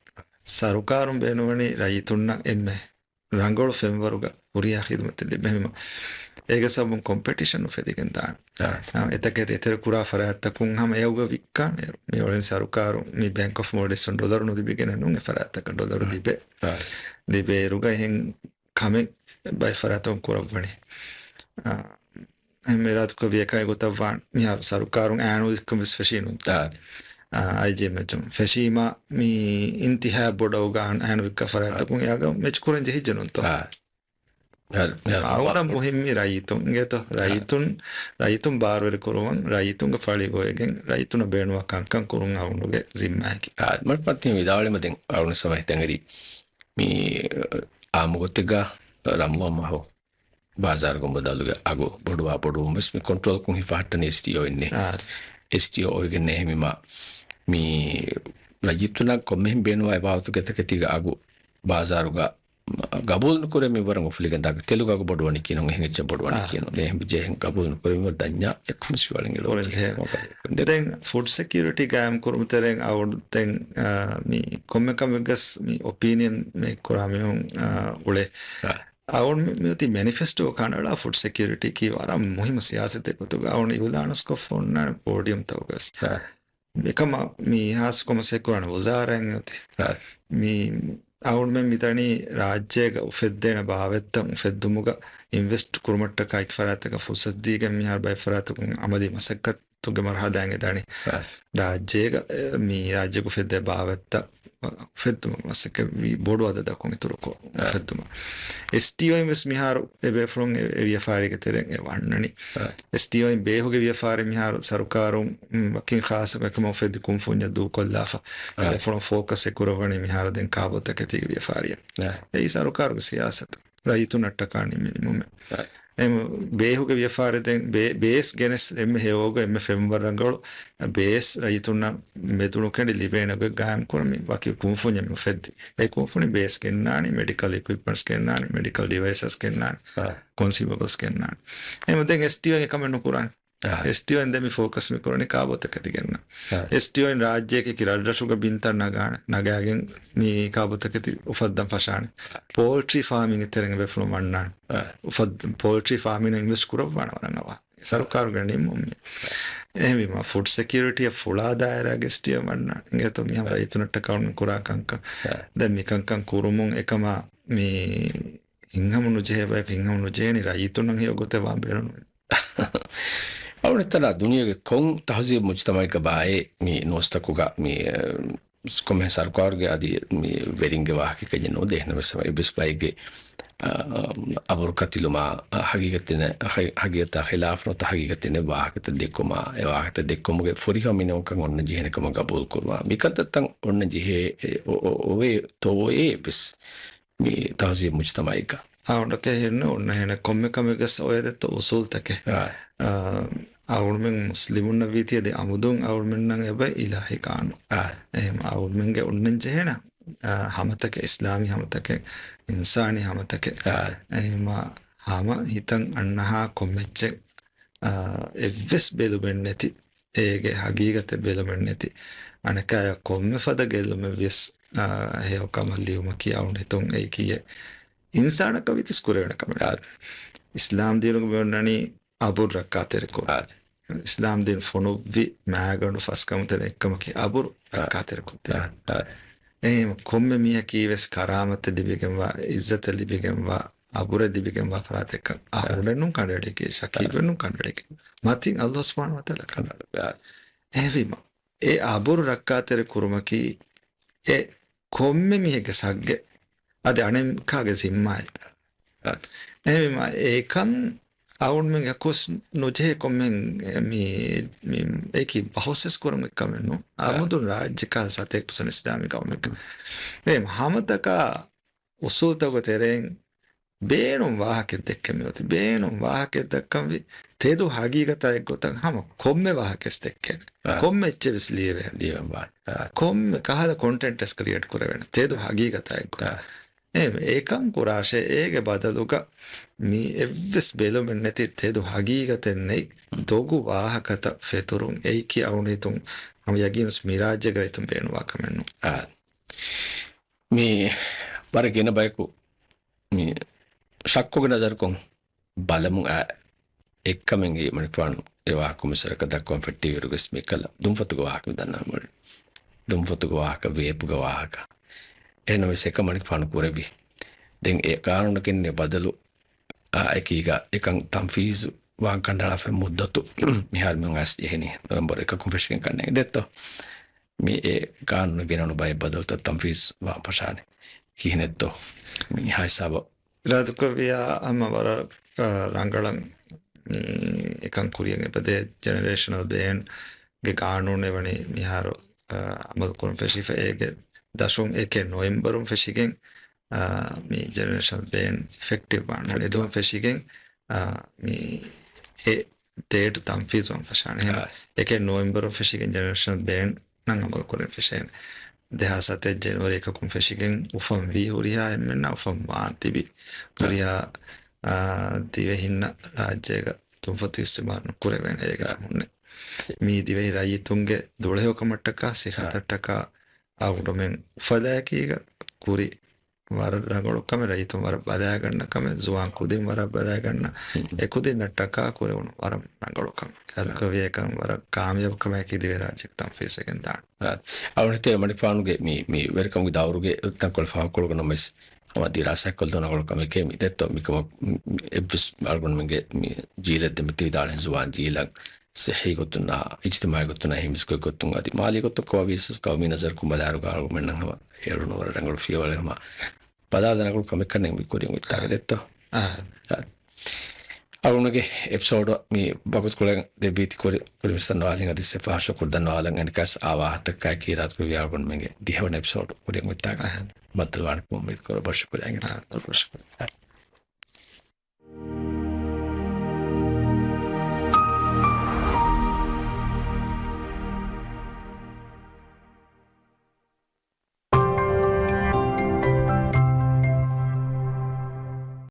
ސަރުކާރުން ބޭނުންވަނީ ރައްޔިތުންނަށް އެންމެ ރަނގަޅު ފެންވަރުގަ ހުރިހާ ޚިދުމަތެއް ލިބޭ ހިމަ. އޭގެ ސަބަބުން ކޮމްޕެޓިޝަން އުފެދިގެން ދާނެ. އާ. އާ، އެތަކެތި އެތެރެ ކުރާ ފަރާތްތަކުން ހަމަ އެއަށް ވިއްކާނެ. މި އޮޅެން ސަރުކާރު، މި ބޭންކް އޮފް މޯލްޑިވްސް އޮން ޑޮލަރު ނުލިބިގެނެއް ނޫން އެ ފަރާތްތަކަށް ޑޮލަރު އާ. ލިބޭ. އާ. ލިބޭއިރުގަ އެހެން ކަމެއް ބައެއް ފަރާތުން ކުރައްވަނީ. އާ، އެހެން އިރާދަކުރެއްވި އެކަން ގޮތަށް ވާން މިހާރު ސަރުކާރުން އައިނު ވިއްކަން ވެސް ފެށީ ނޫންތޯ؟ އާ. އާ، އައިޖީ މެޗުން ފެށީމާ މި އިންތިހާބް ބޮޑަށް އުގާ އައިނު ވިއްކާ ފަރާތްތަކުން އާ. އެއާގަ މެޗު ކުރަން ޖެހިއްޖެ ނޫންތޯ؟ އާ. އަޅުގަނޑަށް މުހިއްމީ ރައްޔިތުން އިނގޭތޯ؟ އާ. ރައްޔިތުން، ރައްޔިތުން ބާރުވެރި ކުރުވަން، ރައްޔިތުންގެ ފަޅި ގޮވައިގެން، ރައްޔިތުންނަށް ބޭނުންވާ ކަންކަން ކުރުން އަޅުގަނޑުގެ ޒިންމާއަކީ. އާ، މަޑު ފަތި ވިދާޅުވީމަ ދެން އަޅުގަނޑު ސަމަހިތަނގެރި މި އާއްމު ގޮތެއްގަ ރަމަޟާން މަހު ބާޒާރުގެ މުދަލުގެ އަގު ބޮޑުވާ ބޮޑުވުން ވެސް މި ކޮންޓްރޯލްކޮށް ހިފަހައްޓަނީ އެސްޓީއޯ އިންނޭ. އާ. އެސްޓީއޯ އޮވެގެން އެހެންވީމަ މި ރައްޔިތުންނަށް ކޮންމެހެން ބޭނުންވާ އެބާވަތުގެ ތަކެތީގެ އަގު ބާޒާރުގަ ގަބޫލު ނުކުރޭ މިވަރަށް އުފުލިގެން ދާކަށް. ތެލުގެ އަގު ބޮޑުވަނީ ކިހިނެއް، އެހެން އެއްޗެއް ބޮޑުވަނީ އާ. ކިހިނެއް. އެހެން ޖެހެން ގަބޫލު ނުކުރޭ މިވަރަށް ދަންޏާ އެއްކަމަށް ވަޅިން އެޅުވަން. ދެން ފުޑް ސެކިއުރިޓީ ގާއިމް ކުރުމުގެ ތެރެއިން އަޅުގަނޑު ދެން، އާ، މި ކޮންމެ ކަމެއްގަސް މި އޮޕީނިއަން މޭކް ކުރާ މީހުން، އާ، އުޅޭ. އާ. އަޅުގަނޑު މި-، މިއޮތީ މެނިފެސްޓޯ ކަނޑައަޅާ ފުޑް ސެކިއުރިޓީ ކީ ވަރަށް މުހިއްމު ސިޔާސަތެއް ގޮތުގަ އަޅުގަނޑު އިއުލާނުސްކޮށްފަ އޮންނާނެ ޕޯޑިއަމްތަކުގަސް. އާ. އެކަމަށް މި ހާއްސަކޮށް މަސައްކަތް ކުރާނެ ވުޒާރާއިން އޮތީ. އާ. މި އަޅުގަނޑުމެން މިދަނީ ރާއްޖޭގަ އުފެއްދޭނެ ބާވަތްތައް އުފެއްދުމުގަ އިންވެސްޓް ކުރުމަށްޓަކާ އެކި ފަރާތަކަށް ފުރުސަތު ދީގެން މިހާރު ބައެއް ފަރާތަކުން އަމަލީ މަސައްކަތުގެ މަރުހަލާއިން އެދަނީ. އާ. ރާއްޖޭގަ، އެ، މި ރާއްޖޭގަ އުފެއްދޭ ބާވަތްތައް އުފެއްދުމަށް މަސައްކަތް ވީ ބޮޑު އަދަދަކުން އިތުރުކޮށް އުފެއްދުމަށް. އެސްޓީއޯއިން ވެސް މިހާރު އެބޭފުޅުން އެ، އެ ވިޔަފާރީގެ ތެރެއިން އެ ވަންނަނީ. އެސްޓީއޯއިން ބޭހުގެ ވިޔަފާރި މިހާރު ސަރުކާރުން، މް، ވަކިން ޚާއްޞަ އެކަމަށް އުފެއްދި ކުންފުންޏަށް ދޫކޮށްލާފަ. އެބޭފުޅުން ފޯކަސް އެކުރައްވަނީ މިހާރު ދެން ކާބޯތަކެތީގެ ވިޔަފާރިއަށް. އެއީ ސަރުކާރުގެ ސިޔާސަތު. ރައްޔިތުންނަށްޓަކާ ނިމި ނިމުމެއް. އެހެން ބޭހުގެ ވިޔަފާރި ދެން ބޭ-، ބޭސް ގެނެސް އެންމެ ހެޔޮގޮތް އެންމެ ފެންވަރު ރަނގަޅު ބޭސް ރައްޔިތުންނަށް މެދުނުކެނޑި ލިބޭނެ ގޮތް ގާއިމް ކުރަން މި ވަކި ކުންފުންޏެއް މި އުފެއްދި. އެ ކުންފުނި ބޭސް ގެންނާނީ، މެޑިކަލް އިކުއިޕްމަންޓްސް ގެންނާނީ، މެޑިކަލް ޑިވައިސަސް ގެންނާނީ، ކޮންސިއުމަބަލްސް ގެންނާނީ. އެހެން ދެން އެސްޓީއޯއިން އެކަމެއް ނުކުރާނެ. އެސްޓީއޯއިން ދެން މި ފޯކަސް މި ކުރަނީ ކާބޯތަކެތި ގެންނަ. އެސްޓީއޯއިން ރާއްޖެއަކީ ރަށްރަށުގެ ބިންތައް ނަގާނެ. ނަގާގެން މި ކާބޯތަކެތި އުފައްދަން ފަށާނެ. ޕޯލްޓްރީ ފާމިންގެ ތެރެއިން އެބޭފުޅުން ވަންނާނެ. އުފައްދަ-، ޕޯލްޓްރީ ފާމިން އިންވެސްޓް ކުރައްވާނެ ވަރަށް އަވަހަށް. ސަރުކާރުގެ ނިންމުން މި. އެހެންވީމަ، ފުޑް ސެކިއުރިޓީއަށް ފުޅާ ދާއިރާގެ އެސްޓީއޯއިން ވަންނާނެ. އިނގޭތޯ މިހާރު ރައްޔިތުންނަށްޓަކާ ކުރާ ކަންކަން. ދެން މި ކަންކަން ކުރުމުން އެކަމާ މި ހިތްހަމަ ނުޖެހޭ ބަޔަކު ހިތްހަމަ ނުޖެހޭނީ ރައްޔިތުންނަށް ހެޔޮ ގޮތެއް ވާން ބޭނުން. އަޅުގަނޑު ހިތަން ދުނިޔޭގެ ކޮން ތަހުޒީބު މުޖްތަމަޢެއްގަ ބާއޭ މި ނޫސްތަކުގަ މި، އަ، ކޮންމެހެން ސަރުކާރުގެ އަދި މި ވެރިންގެ ވާހަކައެއް ނޫން ދޭހަނަ ވެސް އެއްވެސް ބައެއްގެ، އަ، އަބުރު ކަތިލުމާ، އަ، ހަގީގަތެއް ނެ-، ހަ-، ހަގީގަތާ ޚިލާފު ނުވަތަ ހަގީގަތެއް ނެތް ވާހަކަތައް ދެއްކުމާ، އެ ވާހަކަތައް ދެއްކުމުގެ ފުރިހަމަ މިނިވަންކަން އޮންނަ ޖެހޭނެ ކަމަށް ގަބޫލު ކުރުމާ، މިކަންތައްތައް އޮންނަ ޖެހޭ، އެ، އޮ-، އޮ-، އޮވޭ ތޯއޭ ވެސް މި ތަހުޒީބު މުޖްތަމަޢެއްގަ. އަޅުގަނޑަކަށް ހިންނަ އޮންނަ ހެނެއް ކޮންމެ ކަމެއްގަސް އޮވޭ ދެއްތޯ އުސޫލްތަކެއް. އާ. އާ، އަޅުގަނޑުމެން މުސްލިމުންނަށް ވީތީ އަދި އަމުދުން އަޅުގަނޑުމެންނަށް އެބަ އިލާހީ ޤާނޫނު. އާ. އެހެން އަޅުގަނޑުމެންގެ އޮންނަން ޖެހޭނެ، އާ، ހަމަތަކެއް، އިސްލާމީ ހަމަތަކެއް، އިންސާނީ ހަމަތަކެއް. އާ. އެހެންމާ ހަމަ ހިތަށް އަންނަހާ ކޮންމެއްޗެއް، އާ، އެއްވެސް ބެލުމެއް ނެތި، އޭގެ ހަގީގަތެއް ބެލުމެއް ނެތި، އަނެކާޔަށް ކޮންމެ ފަދަ ގެއްލުމެއް ވިޔަސް، އާ، ހެޔޮ ކަމަށް ލިޔުމަކީ އަޅުގަނޑު ހިތުން އެއީކީއެއް އިންސާނަކަށް ވީތީސް ކުރެވޭނެ ކަމެއް. އާ. އިސްލާމް ދީނުގަ މި އޮންނަނީ އަބުރު ރައްކާތެރިކުރުން. އާ. އިސްލާމް ދީން ފޮނުއްވި މާގަނޑު ފަސްކަމުތައް އެއްކަމަކީ އަބުރު އާ. ރައްކާތެރިކޮށްދޭން. އާ. އާ. އެހެން ކޮންމެ މީހަކީ ވެސް ކަރާމަތެއް ލިބިގެންވާ، އިއްޒަތެއް ލިބިގެންވާ، އަބުރެއް ލިބިގެންވާ ފަރާތެއްކަން. އާ. އަހުރެންނުން ކަނޑައެޅިގެން، ޝަކީބެއްނުން ކަނޑައެޅިގެން. މަތިން އައްލާހު ސުބްޙާނަހޫ ވަތަޢާލާ ކަނޑައެޅި. އާ. އެހެންވީމަ، އެ އަބުރު ރައްކާތެރި ކުރުމަކީ، އެ ކޮންމެ މީހެއްގެ ސައްގެ އަދި އަނެއްކާގެ ޒިންމާއެއް. އާ. އެހެންވީމަ، އެކަން އަޅުގަނޑުމެން އެކުސް ނުޖެހޭ ކޮންމެ މި، މި، އެކި ބަހުސް ކުރަން އެއްކަމެއް ނޫން. އާ. އަމުދުން ރާއްޖެކާ ސަތޭކަ ޕަސެންޓް އިސްލާމީ ގައުމެއް. އާ. އެ ހަމަތަކާ އުސޫލްތަކުގެ ތެރެއިން ބޭނުން ވާހަކައެއް ދެއްކެން މިއޮތީ. ބޭނުން ވާހަކައެއް ދައްކަންވީ ތެދު ހަގީގަތާ އެއްގޮތަށް ހަމަ ކޮންމެ ވާހަކައެއް ދެއްކޭނެ. އާ. ކޮންމެ އެއްޗެއް ވެސް ލިޔެވޭނެ. ލިޔެވާނެ. އާ. ކޮންމެ ކަހަލަ ކޮންޓެންޓެއް ވެސް ކްރިއޭޓް ކުރެވޭނެ. ތެދު އާ. ހަގީގަތާ އެއްގޮތަށް. އާ. އެ، އެކަން ކުރާށޭ، އޭގެ ބަދަލުގަ މި އެއްވެސް ބެލުމެއް ނެތި ތެދު ހަގީގަތެއް ނެތް ދޮގު ވާހަކަތައް ފެތުރުން އެއީކީ އަޅުގަނޑު ހިތުން ހަމަ ޔަގީނުސް މި ރާއްޖޭގަ ރައްޔިތުން ބޭނުންވާ ކަމެއް ނޫން. އާ. މި ވަރަށް ގިނަ ބަޔަކު މި ޝައްކުގެ ނަޒަރުކޮށް ބަލަމުން އާ އެއްކަމެއްގެ މަނިކުފާނު އެ ވާހަކަ ކޮންމެސް ވަރަކަށް ދައްކަވަން ފެއްޓިވިއިރުވެސް މިކަލަ ދުންފަތުގެ ވާހަކަ ދަންނަވަން އުޅެނީ. ދުންފަތުގެ ވާހަކަ، ވޭޕުގެ ވާހަކަ. އެހެންނަމަވެސް އެކަން މަނިކުފާނު ކުރެއްވި. ދެން އެ ޤާނޫނަކީ ބަދަލު އާ، އެކީގަ އެކަން ތަންފީޒު ވާން ކަނޑައަޅާފައި މުއްދަތު މިހާރު މިއޮން އައިސް ޖެހެނީ ނޮވެމްބަރު އެކަކުން ފެށިގެން ކަންނޭނގެ ދެއްތޯ؟ މި އެ ޤާނޫނު ގެނައުނު ބައެއް ބަދަލުތައް ތަންފީޒު ވާން ފަށާނެ. ކިހިނެއްތޯ؟ މި ހިސާބަށް. އިރާދަކުރެއްވިއްޔާ ހަމަ ވަރަށް، އާ، ރަނގަޅަށް މި އެކަން ކުރިޔަށް އެބަދޭ. ޖެނެރޭޝަނަލް ބޭންގެ ޤާނޫނެއް ވަނީ މިހާރު، އާ، އަމަލު ކުރަން ފެށިފަ. އޭގެ ދަށުން އެކެއް ނޮވެމްބަރުން ފެށިގެން، އާ، މި ޖެނެރޭޝަނަލް ބޭން އިފެކްޓިވް ވާން. އެދުވަހުން ފެށިގެން، އާ، މި އެ ޑޭޓު ތަންފީޒުވާން ފަށާނެ. އާ. އެކެއް ނޮވެމްބަރުން ފެށިގެން ޖެނެރޭޝަނަލް ބޭން ނަން އަމަލު ކުރަން ފެށޭނެ. ދެހާސް ހަތެއް ޖެނުއަރީ އެކަކުން ފެށިގެން އުފަން ވީ ހުރިހާ އެންމެންނަށް އުފަން ވާން ތިބި. އާ. ހުރިހާ، އާ، ދިވެހިންނަށް ރާއްޖޭގަ ތުންފަތު އިސްތިޢުމާލު ނުކުރެވޭނެ އޭގެ އާ. ފަހުންނެއް. މީ ދިވެހި ރައްޔިތުންގެ ދުޅަހެޔޮކަމަށްޓަކާ، ސިއްހަތަށްޓަކާ، އަޅުގަނޑުމެން އުފަލާއެކީގަ ކުރި ވަރަށް ރަނގަޅު ކަމެއް، ރައްޔިތުން ވަރަށް ބަލައިގަންނަ ކަމެއް، ޒުވާން ކުދިން ވަރަށް ބަލައިގަންނަ، ހުން. އެކުދިންނަށްޓަކާ ކުރެވުނު ވަރަށް ރަނގަޅު ކަމެއް. އަދު ކަވި އެކަން ވަރަށް ކާމިޔާބު ކަމެއް ދިވެހިރާއްޖެ ތަންފީޒަށް ގެންދާނެ. އާ، އަޅުގަނޑު ހިތޭ މަނިކުފާނުގެ މި، މި ވެރިކަމުގެ ދައުރުގެ ތަންކޮޅެއް ފާހަގަކޮށްލުން ވެސް ހަމަ ދިރާސާކޮށްދޭ ރަނގަޅު ކަމެކޭ މި ދެއްތޯ. މިކަމަށް އެއްވެސް އަޅުގަނޑުމެންގެ މި ޖީލެއް ދެމެތި ވިދާޅެން ޒުވާން ޖީލަށް ސިއްހީ ގޮތުންނާ، އިޖްތިމާޢީ ގޮތުންނާ، ހިމިސްކޮށް ގޮތުން އަދި މާލީ ގޮތަށް ކޮބާ ވިޔަސް ޤައުމީ ނަޒަރަކުން ބަލާއިރު އަޅުގަނޑުމެންނަށް ހަމަ އެޅުނު ވަރަށް ރަނގަޅު ފިޔަވަޅެއް ހަމަ ބަލާލަން ރަނގަޅު ކަމެއްކަން މި ކުރިން އޮތްތާގަ ދެއްތޯ؟ އަޅުގަނޑުގެ އެޕިސޯޑު މި ވަގުތުކޮޅެއް ދެއްވީތި ކުރި، ކުރިން ވިސްނަން ވާލިން އަދި ސެފާ ޝުކުރު ދަންވާލަން އަނެކާސް އާ ވާހަކަތަކާއެކީ އިރާދަކުރި އަޅުގަނޑުމެންގެ ދިހަވަނަ އެޕިސޯޑު ކުރިން އޮތްތާގަ ބައްދަލުވާނެކަމަށް އުއްމީދު ކުރަން. ބޮޑަށް ޝުކުރިއްޔާ. އާ، ބޮޑަށް ޝުކުރިއްޔާ.